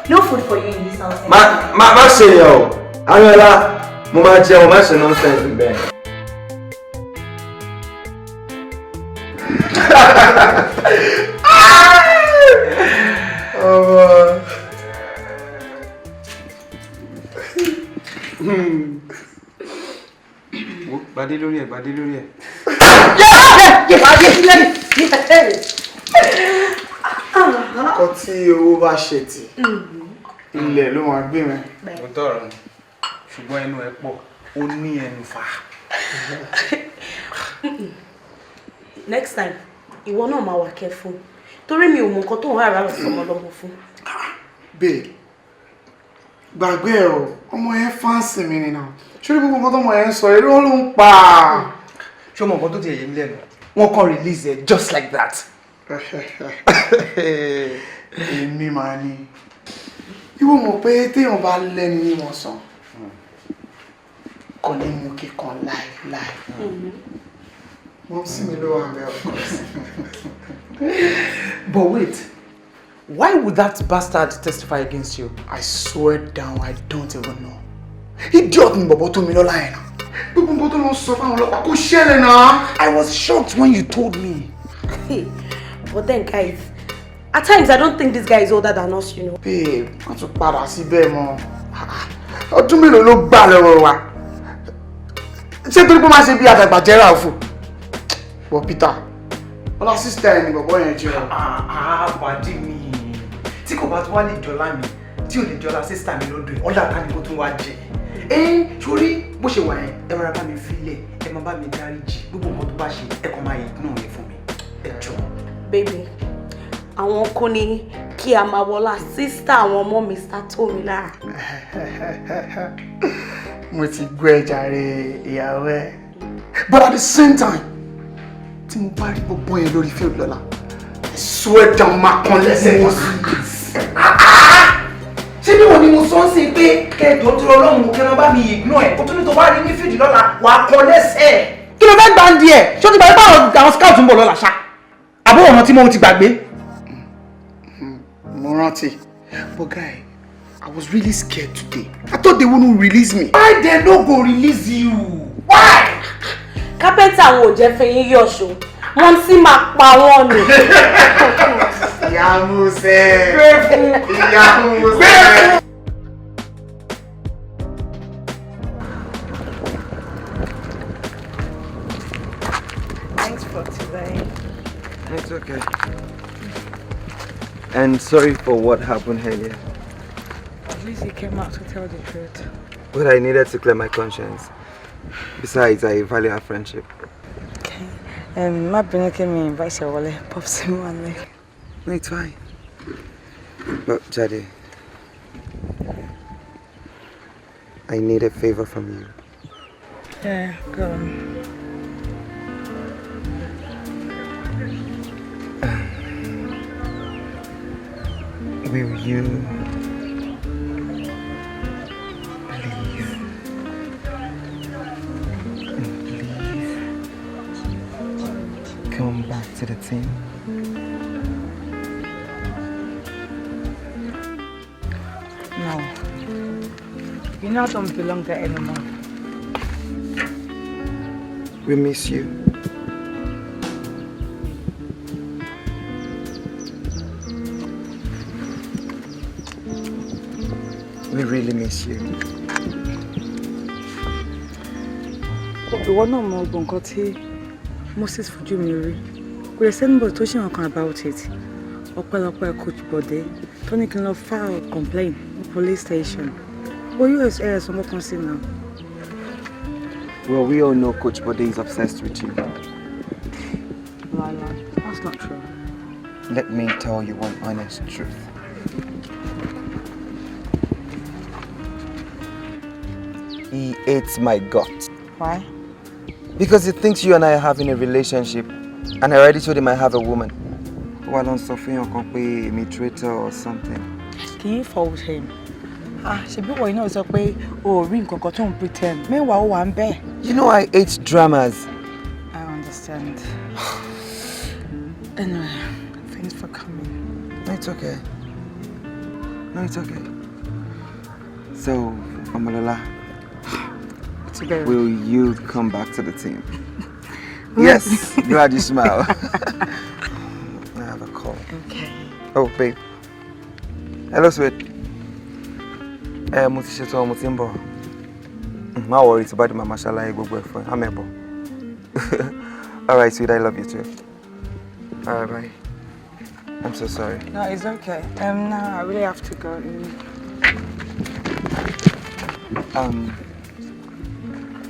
No food for you in this house. Má ṣe yẹn o. Ariola, mo máa jẹun, má ṣe nonsense bẹ́ẹ̀. Ọmọ. Gbadé lórí ẹ̀, gbadé lórí ẹ̀. Nǹkan tí owó bá ṣe tì, ilẹ̀ ló máa gbé mi. Mo tọrọ ni, ṣùgbọ́n ẹnu ẹ pọ̀, ó ní ẹnu fà. Next time, ìwọ náà máa wà careful. Torí mi ò mọ nǹkan tó ń rà rà sọmọ lọ́mọ fún. Babe, gbàgbé ẹ o, ọmọ yẹn fáǹsì mi nìyà. Ṣé gbogbo nǹkan tọmọ yẹn ń sọ irọ́ ló ń pa? Ṣé o mọ nǹkan tó ti ẹ̀yẹ mi lẹ́nu? Wọ́n kàn release ẹ just like that. Èmi máa ní. Ìwọ mọ̀ pé téèyàn bá lẹ́ni ní wọ̀sán, kò ní mú kíkan láéláé. Wọ́n sì mí ló wà bẹ́ẹ̀, of course. But wait, Why would that bastard testify against you? I swear down, I don't even know. Idiot ni bọ̀bọ̀ Tómilọ́lá yẹn náà. Gbogbo nǹkan tó lọ sọ fáwọn ọlọ́pàá kò ṣẹlẹ̀ náà. I was shocked when you told me. But then guys, at times I don't think this guy is older than us. Babe, má tún padà síbẹ̀ mọ́. Ọdún mélòó ló gbà lọ́wọ́ wa? Ṣé torí pé ó máa ṣe bí àdàgbà jẹ́ra òfò? But Peter, ọlá sister ẹ̀ ni bọ̀bọ̀ yẹn jẹ́ o. Ah, pàdé mi. Tí kò bá tún wá lè jọlá mi, tí ò lè jọlá sister mi lọ́dọ̀ ẹ̀, ọlá ta ni kó tún wá jẹ? Ẹ sórí bó ṣe wà yẹn, ẹ rọra bá mi filẹ̀, ẹ máa bá mi dáríjì, gbogbo nǹkan tó bá ṣe, ẹ kàn máa ignore yẹn fún mi. Ẹ jọ̀ọ́. Baby, àwọn kò ní kí a máa wọlá sister àwọn ọmọ Mr. Tómilára. Mo ti gbọ́ ẹ jàre ìyàwó ẹ. But at the same time, tí mo bá rí bọ̀bọ̀ yẹn lórí field lọ́la, I swear down, máa kan lẹ́sẹ̀. Ṣé bí wọn ni mo sọ ń sìn pé kẹjọ tó lọ́rùn kẹ máa bá mi ignore ẹ, kó tún ní tó bá rí ní field lọ́la wà á kọ lẹ́sẹ̀. Kí ló fẹ́ gbà ń di ẹ̀? Ṣé o ti gbàgbé báwọn àwọn scout ń bọ̀ lọ́la ṣá? Àbúrò ọ̀nà tí mo ti gbàgbé. Mo rántí. But guy, I was really scared today. I thought they wouldn't release me. Why they no go release you? Why? Kápẹ́ntà àwọn ò jẹ́ fẹ́yìn yọ̀ṣọ́, wọ́n sì máa pa wọ́n nù. Ìyá Musẹ. Ìyá Musẹ. Thanks for today. It's okay. And sorry for what happened earlier. At least you came out to tell the truth. But I needed to clear my conscience. Besides, I value our friendship. Okay. Má bínú kí mi invite ẹ wọlé, Popsi mi wà nílé. No, it's fine. But Jade, I need a favor from you. Yeah, go on. Will you please, please come back to the team? No. You know I don't belong there anymore. We miss you. We really miss you. Ìwọ náà mọ gbogbo nǹkan tí Moses fojú mi rí. Kò lè sẹ́nibọ̀ tó ṣe nǹkan about it. Ọpẹ́lọpẹ́ Coach Bọ̀dé tó ní kí n lọ file complaint ní police station. But you ẹ̀ sọ mọ́kàn sí now. Well, we all know Coach Bode is obsessed with you. Lala, that's not true. Let me tell you one honest truth. He hates my guts. Why? Because he thinks you and I are having a relationship, and I already told him I have a woman. Why don't Sophia pé mi traitor or something? Can you fault him? Ah, ṣebí wọ̀nyí náà sọ pé o ò rí nǹkan kan tó ń pretend. Meanwhile, ó wà ń bẹ̀. You know I hate dramas. I understand. Anyway, thanks for coming. No, it's okay. No, it's okay. So, Omolola, will you come back to the team? Yes, glad you smile. I have a call. Okay. Oh, babe. Hello, sweet. Mo ti ṣetán, mo ti ń bọ̀. Má worry, tí bá dé màmá ṣàlàyé gbogbo ẹ̀ fún ẹ. Àmì ẹ̀ bọ̀. All right, sweet, I love you too. All right, bye. I'm so sorry. No, it's okay. No, I really have to go.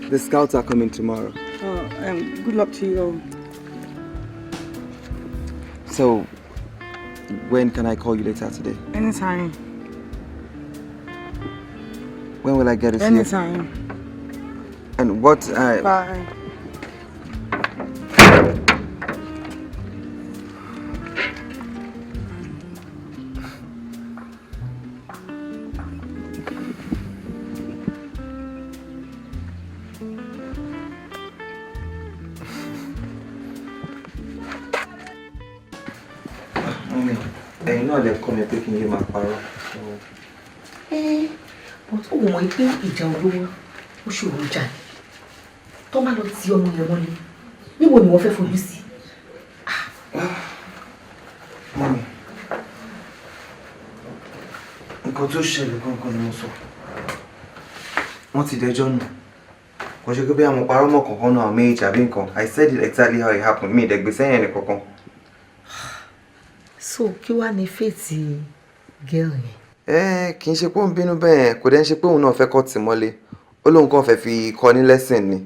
The scouts are coming tomorrow. Oh, good luck to you all. So, when can I call you later today? Anytime. When will I get to see you? Anytime. And what? Bye. Ẹ̀yin náà lè kọ́ mi pé kí n yé máa parọ́. Ẹ but ó mọ̀ pé ìjà olówó ó ṣòro jà ní. Tó bá lọ ti ọmọ yẹn mọ́lé, níbo ni wọ́n fẹ́ fojú sí? Mummy, nǹkan tó ṣẹlẹ̀ gangan ni mo sọ. Wọ́n ti dẹjọ́ nù. Kò ṣe pé bí àwọn parọ́ mọ́ kankan náà méjì àbí nǹkan. I said it exactly how it happened. Mi ì dẹ̀ gbé sẹ́yìn ẹnì kankan. So kí wàá ní fate girl yẹn? Ẹ kì í ṣe pé ó ń bínú bẹ́ẹ̀, kò dẹ́ ń ṣe pé òun náà fẹ́ kọ́ tì mọ́lé. Ó lóun kàn fẹ́ fi kọ́ ní lesson ni.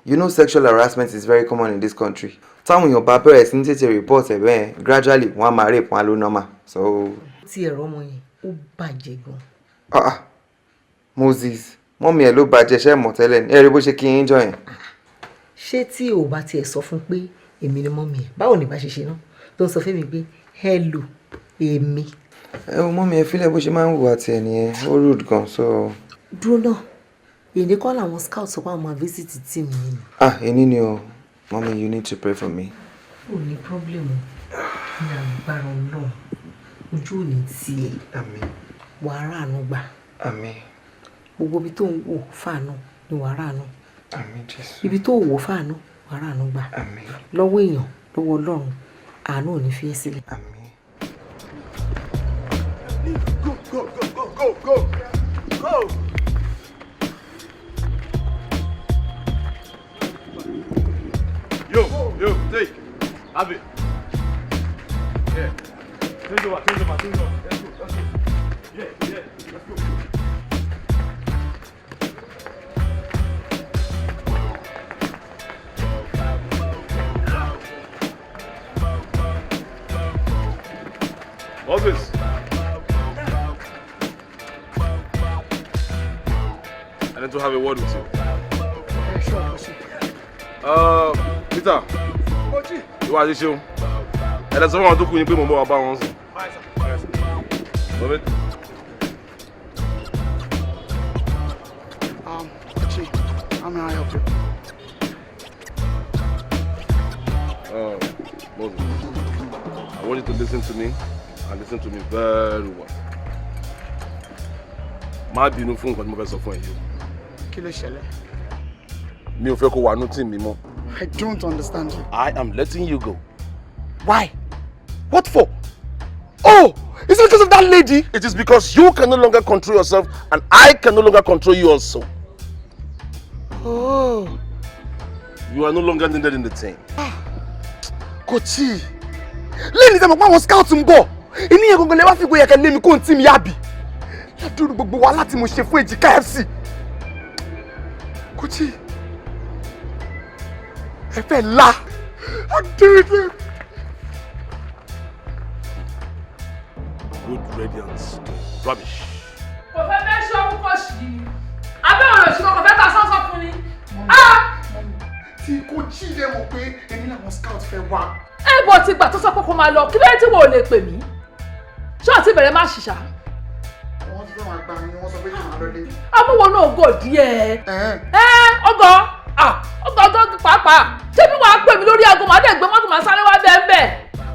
You know, sexual harassment is very common in this country. Táwọn èèyàn bá bẹ̀rẹ̀ sí ní tètè report ẹ̀ bẹ́ẹ̀, gradually wọ́n á máa rape wọn á ló normal. So. Tí ẹ̀rọ ọmọ yẹn, ó bàjẹ́ gan. Ah ah, Moses, mummy ẹ̀ ló bàjẹ́. Ṣẹ́ mọ̀ tẹ́lẹ̀ ní ẹ rí bó ṣe kí yín jọ yẹn. Ṣé tí o bá tiẹ̀ sọ fún pé èmi ni mummy ẹ̀, báwo ni ìbá ṣe ṣe náà tó ń sọ fún mi pé hello, èmi? Ẹ o, mummy, ẹ fílẹ̀, bó ṣe máa ń hùwà tiẹ̀ nìyẹn. Ó rude gan, so. Dúró náà, èdè kọ́ làwọn scouts sọ pé àwọn máa visit team yìí ni? Ah, èní ni o. Mummy, you need to pray for me. Ò ní problem o. Ní agbára Ọlọ́run, ojú ò ní tiẹ̀. Àmín. Wàá ráàánú gbà. Àmín. Gbogbo ibi tó ń wò fàánù ni wàá ráàánú. Àmín, Jésù. Ibi tó wò fàánù, wàá ráàánú gbà. Àmín. Lọ́wọ́ èèyàn, lọ́wọ́ Ọlọ́run, àánú ò ní fi ẹ́ sílẹ̀. Àmín. Go, go, go, go, go, go, go. Yo, yo, take. Have it. Yeah. Change over, change over, change over. Let's go, let's go. Yeah, let's go. Moses. I need to have a word with you. Sure, sure. Peter. Ìwà àti ṣeun. Ẹ lọ sọ fún àwọn tó kù yín pé mo ń bọ̀ wá bá wọn sùn. Love it. Chief, how may I help you? Moses, I want you to listen to me and listen to me very well. Má bínú fún nǹkan tí mo fẹ́ sọ fún ẹ yìí o. Kí ló ṣẹlẹ̀? Mi ò fẹ́ kó wà nú team mi mọ́. I don't understand you. I am letting you go. Why? What for? Oh, is it because of that lady? It is because you can no longer control yourself and I can no longer control you also. Oh. You are no longer needed in the team. Kòchí. Lẹ́yìn tí mo pa àwọn scouts ń bọ̀, ìní yẹn gangan lè wá fi gbóyè kẹ́ lé mi kó n tí mi yá bì. Ládùúrú gbogbo wa láti mo ṣe fún Èjìká FC. Kòchí. Ẹ fẹ́ la. I did it. Good radiance. Rubbish. Kò fẹ́ fẹ́ ṣọ́ fún kọ́ọ̀ṣì yìí ni abẹ́ ọ̀rọ̀ ìṣúná kò fẹ́ ta sọ́sọ́ fún ni. Ah! Tí Kòchí lè mọ̀ pé èmi làwọn scout fẹ́ wá. Ẹ bọ̀ ti gbà tó sọ pé kó máa lọ, kí ló dé tí wò ó lè pè mí? Ṣé o ti bẹ̀rẹ̀ má ṣìṣà? Wọ́n ti fẹ́ wọn gbà mí, wọ́n sọ pé kí n máa lọ lé. Amúwo náà gò díẹ̀. Ẹ ọgọ ọgọ ọgọ pàápàá, ṣé bí wàá pè mí lórí aago, màá dẹ̀ gbé mọ́tò, màá sáré wá bẹ́ẹ̀ bẹ́ẹ̀.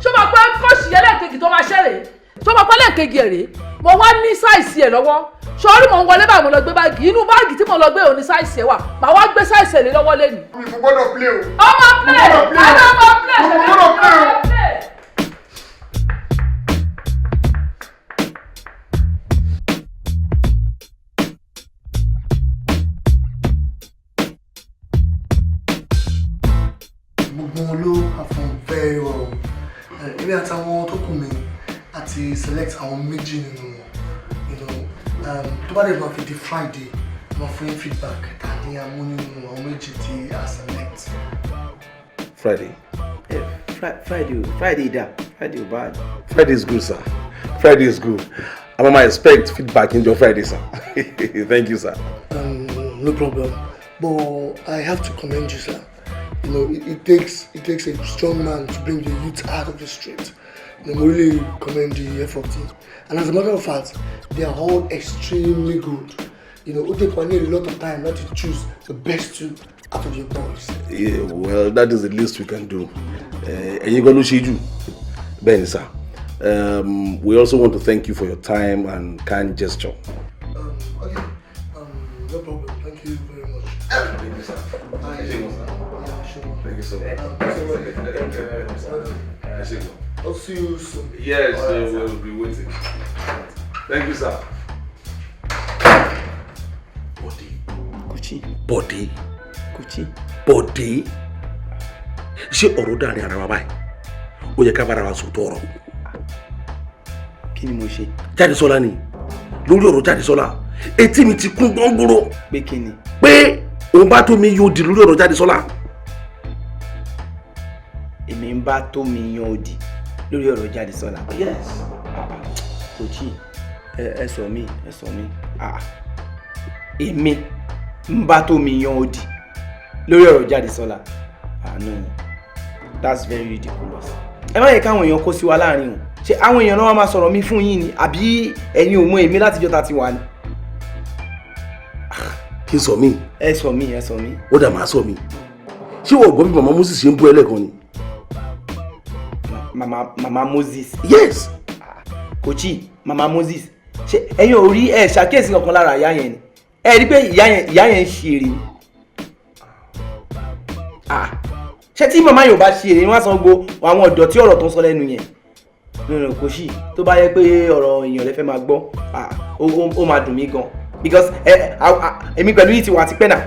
Ṣé o máa pẹ́ kọ́ọ̀ṣì yẹn lẹ́ẹ̀kejì tó máa ṣẹ̀rẹ̀? Ṣé o máa pẹ́ lẹ́ẹ̀kejì ẹ̀ rèé? Mo wá ní size ẹ̀ lọ́wọ́. Sọ́ọ́rí, mò ń wọlé báyìí, mo lọ gbé báàgì. Inú báàgì tí mo lọ gbé, òní size ẹ̀ wà. Màá wá gbé size ẹ̀ lé lọ́wọ́ lẹ́nu. Mi mo gbọ́dọ̀ play o. Ọmọ play, ọmọ play, Mo gbọ́dọ̀ play o. Play. Gbogbo wọn ló perform very well. Èmi àtàwọn tó kù mi àti select àwọn méjì nínú wọn. Tó bá dẹ̀ máa fi di Friday, máa fún yín feedback tàbí amú nínú àwọn méjì tí a select. Friday. Yeah, Friday, Friday da, Friday bad. Friday is good, sir. Friday is good. I'm gonna expect feedback in your Friday, sir. Thank you, sir. No problem. But I have to commend you, sir. It takes a strong man to bring the youth out of the street. I really commend the effort. And as a matter of fact, they are all extremely good. It takes one a lot of time not to choose the best two out of your boys. Yeah, well, that is the least we can do. Ẹ̀yin gan ló ṣe jù. Bẹ́ẹ̀ ni, sir. We also want to thank you for your time and kind gesture. Okay, no problem. Thank you very much. Thank you, sir. Yeah, sure. Thank you so much. Thank you very much. I'll see you soon. Yes, we'll be waiting. Thank you, sir. Bọ̀dé. Kòchí. Bọ̀dé. Kòchí. Bọ̀dé. Ṣé ọ̀rọ̀ dàrin ara wa báyìí? Ó yẹ ká bára wa sòótọ́ ọ̀rọ̀. Kí ni mo ṣe? Jádesọ́lá ni. Lórí ọ̀rọ̀ Jádesọ́lá, etí mi ti kún gbọ́ngbòrò. Pé kí ni? Pé òun bá tó mi yóò di lórí ọ̀rọ̀ Jádesọ́lá. Èmi ń bá tó mi yan òdì lórí ọ̀rọ̀ Jádesọ́lá. Yes. Kòchí, ẹ sọ mí, ẹ sọ mí. Èmi ń bá tó mi yan òdì lórí ọ̀rọ̀ Jádesọ́lá. Ah no, that's very ridiculous. Ẹ má yẹ káwọn èèyàn kó sí wa láàrin o. Ṣé àwọn èèyàn náà wá máa sọ̀rọ̀ mi fún yín ni àbí ẹ̀yin ò mọ èmi látijọ́ ta ti wà ni? Kí n sọ mí? Ẹ sọ mí, ẹ sọ mí. Ó dà, máa sọ mí. Ṣé o gbọ́ bí Màmá Moses ṣe ń bú ẹ lẹ́ẹ̀kan ni? Mama Moses. Yes. Kòchí, Mama Moses. Ṣé ẹ̀yin ò rí ẹ ṣàkíyèsí kankan lára ìyá yẹn ni? Ẹ rí pé ìyá yẹn ń ṣe èrè ni. Ṣé tí màmá yóò bá ṣe èrè ni wọ́n á san gbogbo àwọn ọ̀dọ́ tí ọ̀rọ̀ tó ń sọ lẹ́nu yẹn? No, Kòchí, tó bá yẹ pé ọ̀rọ̀ èèyàn lẹ fẹ́ máa gbọ́, ó máa dùn mí gan. Because èmi pẹ̀lú yìí ti wà tipẹ́ náà.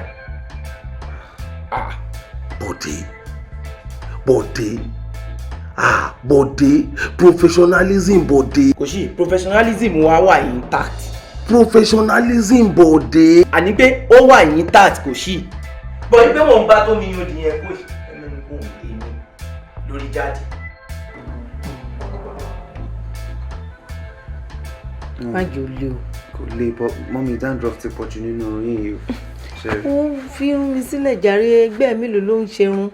Bọ̀dé, Bọ̀dé, Bọ̀dé, professionalism Bọ̀dé. Kòchí, professionalism wa wà intact. Professionalism Bọ̀dé. Àní pé ó wà intact, Kòchí. Bọ̀ pé wọ́n ń bá tó mi yan òdì yẹn, Kòchí, ẹnu mi kò èmi lórí jáde. Má jẹ́ ó lé o. Kò lè, but mummy, dandruff ti pọ̀jù nínú orí yìí o. Ó fi irun mi sílẹ̀ jàre, ẹgbẹ́ mélòó ló ń ṣerun.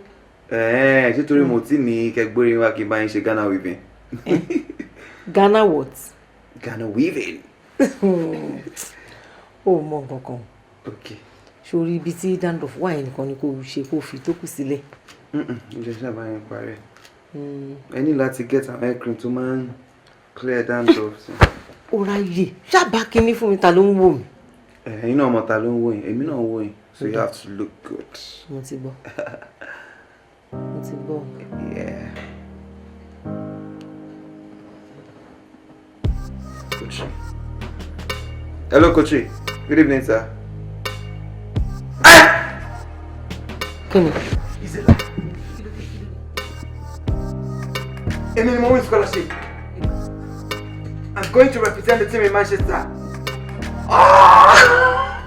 Ẹ̀ẹ́, ṣé torí mo tí ní kẹgbórí wá kí n bá yín ṣe Ghana weaving? Ghana what? Ghana weaving. Ó mọ nǹkan kan. Okay. Sórí ibi tí dandruff wà yẹn nìkan ni kò ṣe, kó fi tó kù sílẹ̀. Ǹjẹ́ ṣáà bá yẹn parí ẹ̀? Ẹ ní láti get àwọn hair cream tó máa ń clear dandruff sí. Ó ráyè ṣáàbà kínní fún mi, ta ló ń wò mí? Ẹ̀yin náà mọ̀ ta ló ń wò yín, èmi náà ń wò yín, so you have to look good. Mo ti gbọ́. Mo ti gbọ́. Yeah. Kochi. Hello, Kochi. Good evening, sir. Kí ni? Èmi ni mo win scholarship. I'm going to represent the team in Manchester. Ah!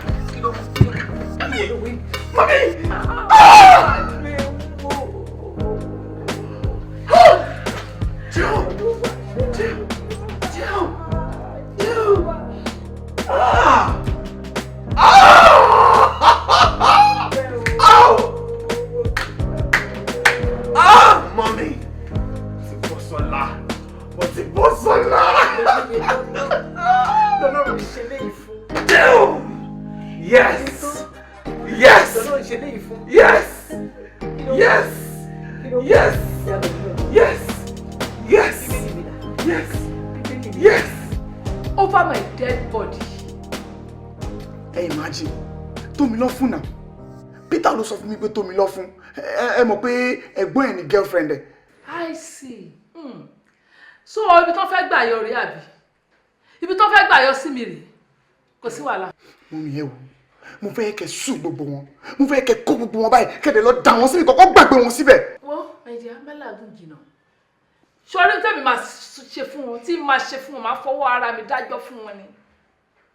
Mommy! Ah! Joe! Joe! Joe! Joe! Ah! Ah! Ow! Ah! Mommy! Ti bọ́ sọ́la. Mo ti bọ́ sọ́la. Lọ́lọ́run ṣe léyìí fún. Damn! Yes! Yes! Lọ́lọ́run ṣe léyìí fún. Yes! Yes! Yes! Yes! Yes! Yes! Yes! Over my dead body. Ẹ imagine, Tómi lọ fún náà. Peter ló sọ fún mi pé Tómi lọ fún. Ẹ mọ̀ pé ẹ̀gbọ́n ẹ̀ ní girlfriend ẹ̀. I see. So ibi tó fẹ́ gbà yọ rèé àbí? Ibi tó fẹ́ gbà yọ sí mi rèé. Kò sí wàhálà. Mummy, ẹ wò, mo fẹ́ kẹ́ sùn gbogbo wọn, mo fẹ́ kẹ́ kó gbogbo wọn báyìí, kẹ́ dẹ̀ lọ dà wọ́n síbi kọ́kọ́ gbàgbé wọn síbẹ̀. Wo, ẹ̀jẹ̀ amẹ́làgùn jìnnà. Sọrí tèmi máa ṣe fún wọn, tí máa ṣe fún wọn, máa fọwọ́ ara mi dájọ́ fún wọn ni.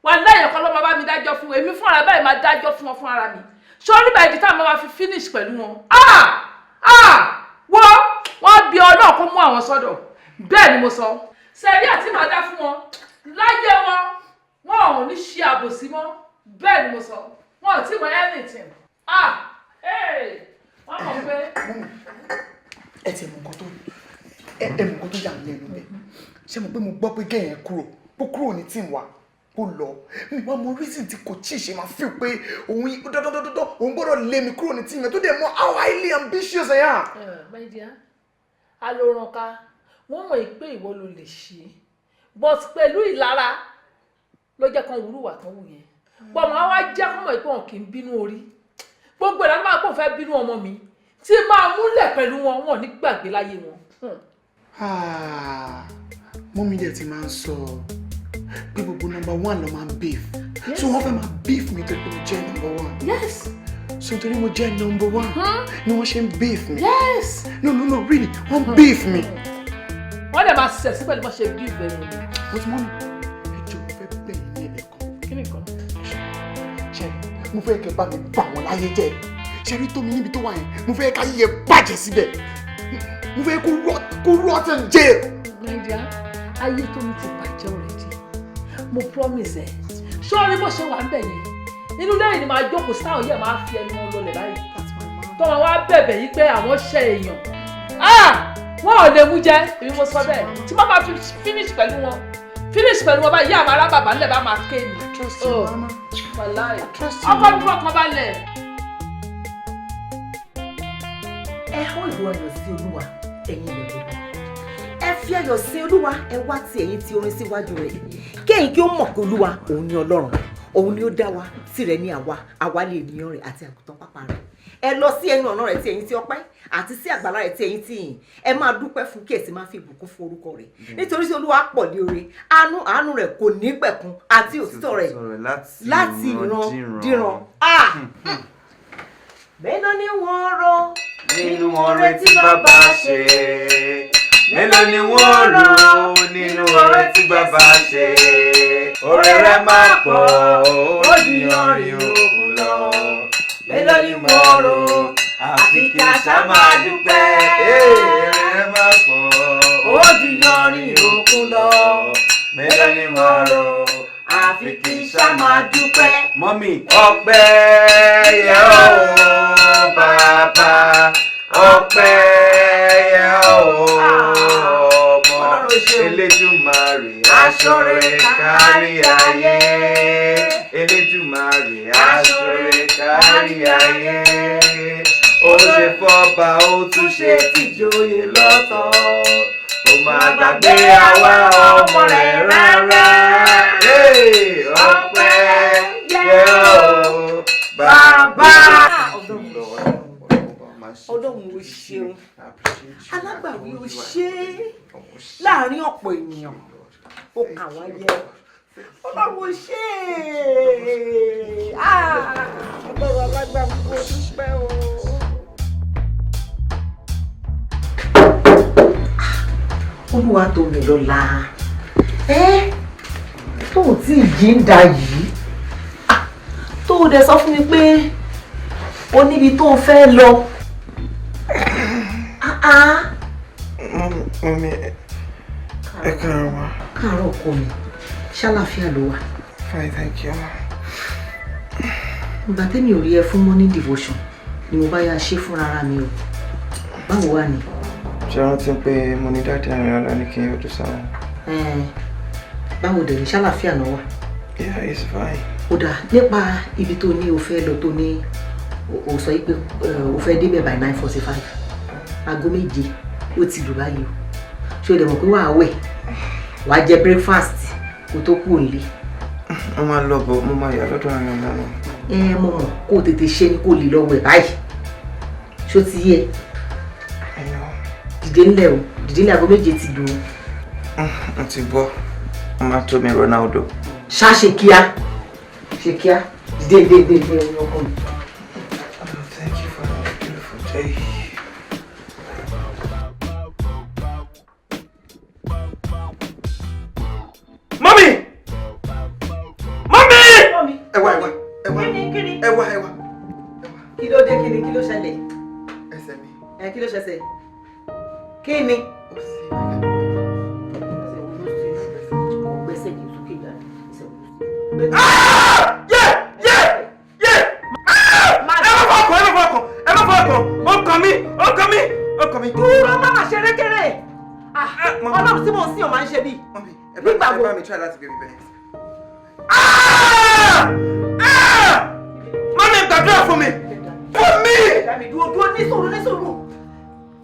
Wà lẹ́yìn kan ló máa bá mi dájọ́ fún wọn, èmi fún ara báyìí máa dájọ́ fún wọn fún ara mi. Sọrí báyìí di táwọn máa fi finish pẹ̀lú wọn. Ah! Ah! Wọ́n bí Ọlọ́run kó mú àwọn sọ́dọ̀. Bẹ́ẹ̀ ni mo sọ. Sẹ́rí àti màá dá fún wọn. Láyé wọn, wọn ò ní ṣe àbòsí mọ́. Bẹ́ẹ̀ ni mo sọ. Wọn ò tí mọ anything. Ah! Hey! Wọ́n mọ̀ pé. Ẹ ti mọ nǹkan tó ẹ mọ nǹkan tó yà mí lẹ́nu bẹ́ẹ̀. Ṣé mo pé mo gbọ́ pé gẹ̀yìn kúrò, kó kúrò ní team wa, kó lọ. Mi wá mọ reason tí kò tí ì ṣe máa feel pé òun dọ́dọ́dọ́dọ́ òun gbọ́dọ̀ lé mi kúrò ní team yẹn tó dẹ̀ mọ how highly ambitious I am. My dear, alóranká Wọ́n mọ̀ pé ìwọ ló lè ṣe, but pẹ̀lú ìlara ló jẹ́ kan wúrúwà tán wù yẹn. Pọ̀ mọ́ wá jẹ́ kó mọ̀ pé wọn kì í bínú orí. Gbogbo ìlànà máa pọ̀ fẹ́ bínú ọmọ mi tí máa múlẹ̀ pẹ̀lú wọn, wọn ò ní gbàgbé láyé wọn. Mummy dẹ̀ ti máa ń sọ pé gbogbo number one ló máa ń beef. So wọ́n fẹ́ máa beef mi torí pé mo jẹ́ number one. Yes. So torí mo jẹ́ number one ni wọ́n ṣe ń beef mi. Yes. No, no, no, really, wọ́n beef mi. Wọ́n dẹ̀ máa ṣẹ̀ sí pẹ̀lú bó ṣe beef ẹ̀ mi. But mummy, ẹ jọ̀ọ́, mo fẹ́ bẹ̀ yín ní ẹ̀bẹ̀ kan. Kí ni nǹkan? Ṣé mo fẹ́ kẹ́ bá mi bà wọ́n láyé jẹ́? Ṣé rí Tómi níbi tó wà yẹn? Mo fẹ́ ká yíyẹ bàjẹ́ síbẹ̀. Mo fẹ́ kó rot in jail. My dear, ayé Tómi ti bàjẹ́ already. Mo promise ẹ. Sọ́ọ́rí bó ṣe wà ń bẹ̀ yẹn. Inú lẹ́yìn ni màá jókòó sáwọn yẹn, máa fi ẹnu wọn lọlẹ̀ báyìí. Tọ́wọ́n wá bẹ̀bẹ̀ yìí pé àwọn ṣe èèyàn. Wọ́n ò lè mú jẹ́, èmi mo sọ bẹ́ẹ̀. Tí wọ́n máa fi finish pẹ̀lú wọn. Finish pẹ̀lú wọn báyìí, àwọn ará bàbá ńlẹ̀ bá máa ké ni. Trust you, mama. Wàláì. Trust you. Ọkọ mi fọkàn balẹ̀. Ẹ hó ìró ayọ̀ sí Olúwa, ẹ̀yin ilẹ̀ gbogbo. Ẹ fi ayọ̀ sí Olúwa, ẹ wá ti ẹ̀yin ti orin síwájú rẹ̀. Kí ẹ̀yin kí ó mọ̀ pé Olúwa òun ni Ọlọ́run, òun ni ó dá wa, tìrẹ ni àwa, àwa lè ènìyàn rẹ̀ àti àgùntàn pápá rẹ̀. Ẹ lọ sí ẹnu ọ̀nà rẹ̀ tí ẹ̀yin ti ọpẹ́, àti sí àgbàlá rẹ̀ tí ẹ̀yin ti yìn. Ẹ máa dúpẹ́ fún, kí ẹ sì máa fi ìbùkún fún orúkọ rẹ̀. Nítorí tí Olúwa pọ̀ ní oore, àánú rẹ̀ kò ní pẹ̀kun, àti òtítọ́ rẹ̀ láti ìran díran. Mélòó ni wọ́n rò nínú oore tí bàbá ṣe? Mélòó ni wọ́n rò nínú oore tí bàbá ṣe? Oore rẹ̀ máa pọ̀, ó ju yanrìn òkun lọ. Mélòó ni mo rò, àfi kí n ṣá máa dúpẹ́. Oore rẹ̀ máa pọ̀, ó ju yanrìn òkun lọ. Mélòó ni mo rò, àfi kí n ṣá máa dúpẹ́. Mummy, ọpẹ́ yẹ ọ́ bàbá, ọpẹ́ yẹ ọ́ ọmọ, Elédùmarè aṣọ́rẹ́ kárí ayé, Elédùmarè aṣọ́rẹ́ kárí ayé. Ó ṣe fọ́ba, ó tún ṣe tìjòyè lọ́tọ̀, ó máa gbàgbé àwa ọmọ rẹ̀ rárá. Ọpẹ́ yẹ ọ́ bàbá. Ọlọ́run ò ṣeun, alágbàwí ò ṣe é láàrin ọ̀pọ̀ ènìyàn, ó kà wá yẹ. Ọlọ́run ò ṣe é, Ọlọ́run alágbàwí kò dúpẹ́ o. Olúwa tó mi lọ́la tó o tí ì jí ń da yìí, tó o dẹ̀ sọ fún mi pé o níbi tó o fẹ́ lọ. Mummy, ẹ káàárọ̀ ma. Káàárọ̀ ọkọ mi, ṣàlàáfíà ló wà? Fine, thank you. Ìgbà tẹ́mi ò rí ẹ fún morning devotion ni mo bá yá ṣe fúnra ara mi o. Báwo wà ní? Ṣé rántí pé mo ní daddy Àrìnọlá ní kí n yọjú sáwọn? Báwo dẹ̀ ní, ṣàlàáfíà náà wà? Yeah, it's fine. Ó dáa, nípa ibi tó ní o fẹ́ lọ, tó ní o sọ pé o fẹ́ débẹ̀ by 9:45. 7:00 ó ti lù báyìí o. Ṣé o dẹ̀ mọ̀ pé wàá wẹ̀, wàá jẹ breakfast kó tó kúrò nílé? Mo máa lọ bọ̀, mo máa yà lọ́dọ̀ Àrìnọlá náà. Ẹ mo mọ̀, kó o tètè ṣe ni kó o lè lọ wẹ̀ báyìí. Ṣó ti yé? Dìde ńlẹ̀ o, dìde ńlẹ̀, 7:00 ti lù o. Mo ti gbọ́, mo máa tó mi Ronaldo. Ṣá ṣe kíá, ṣe kíá, dìde dìde dìde ọkọ mi. Thank you for a beautiful day. Mummy! Mummy! Ẹ wá, ẹ wá, ẹ wá. Kíni? Ẹ wá, ẹ wá. Kí ló dé? Kíni, kí ló ṣẹlẹ̀? Ẹsẹ̀ mi. Ẹ kí ló ṣẹṣẹ? Kí ni? Gbẹ́sẹ̀ kì í sókè jáde. Ẹ má fọkàn, ẹ má fọkàn, ẹ má fọkàn, ó kàn mí, ó kàn mí, ó kàn mí. Dúró, má má ṣeré kéré. Ọlọ́run tí mò ń sìn ọ̀ máa ń ṣe bí. Nígbà wo? Ẹ bá mi try láti gbé mi bẹ́ẹ̀. Mummy, gbàdúrà fún mi. Fún mi. Dúró dúró, ní sùúrù, ní sùúrù,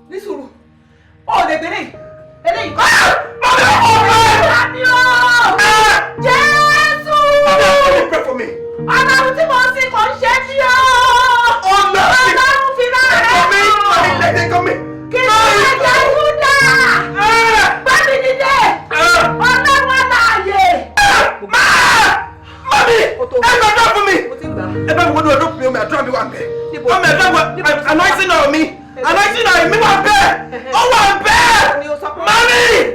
ní sùúrù. Ó lè gbélé eléyìí. Mami, ẹ gbàdúrà fún mi. Ẹ bá mi wọ́n ọdún mi, omi àdúrà mi wà bẹ́ẹ̀. Omi àdúrà wa, anointing oil mi, anointing oil mi wà bẹ́ẹ̀. Ó wà bẹ́ẹ̀. Mami.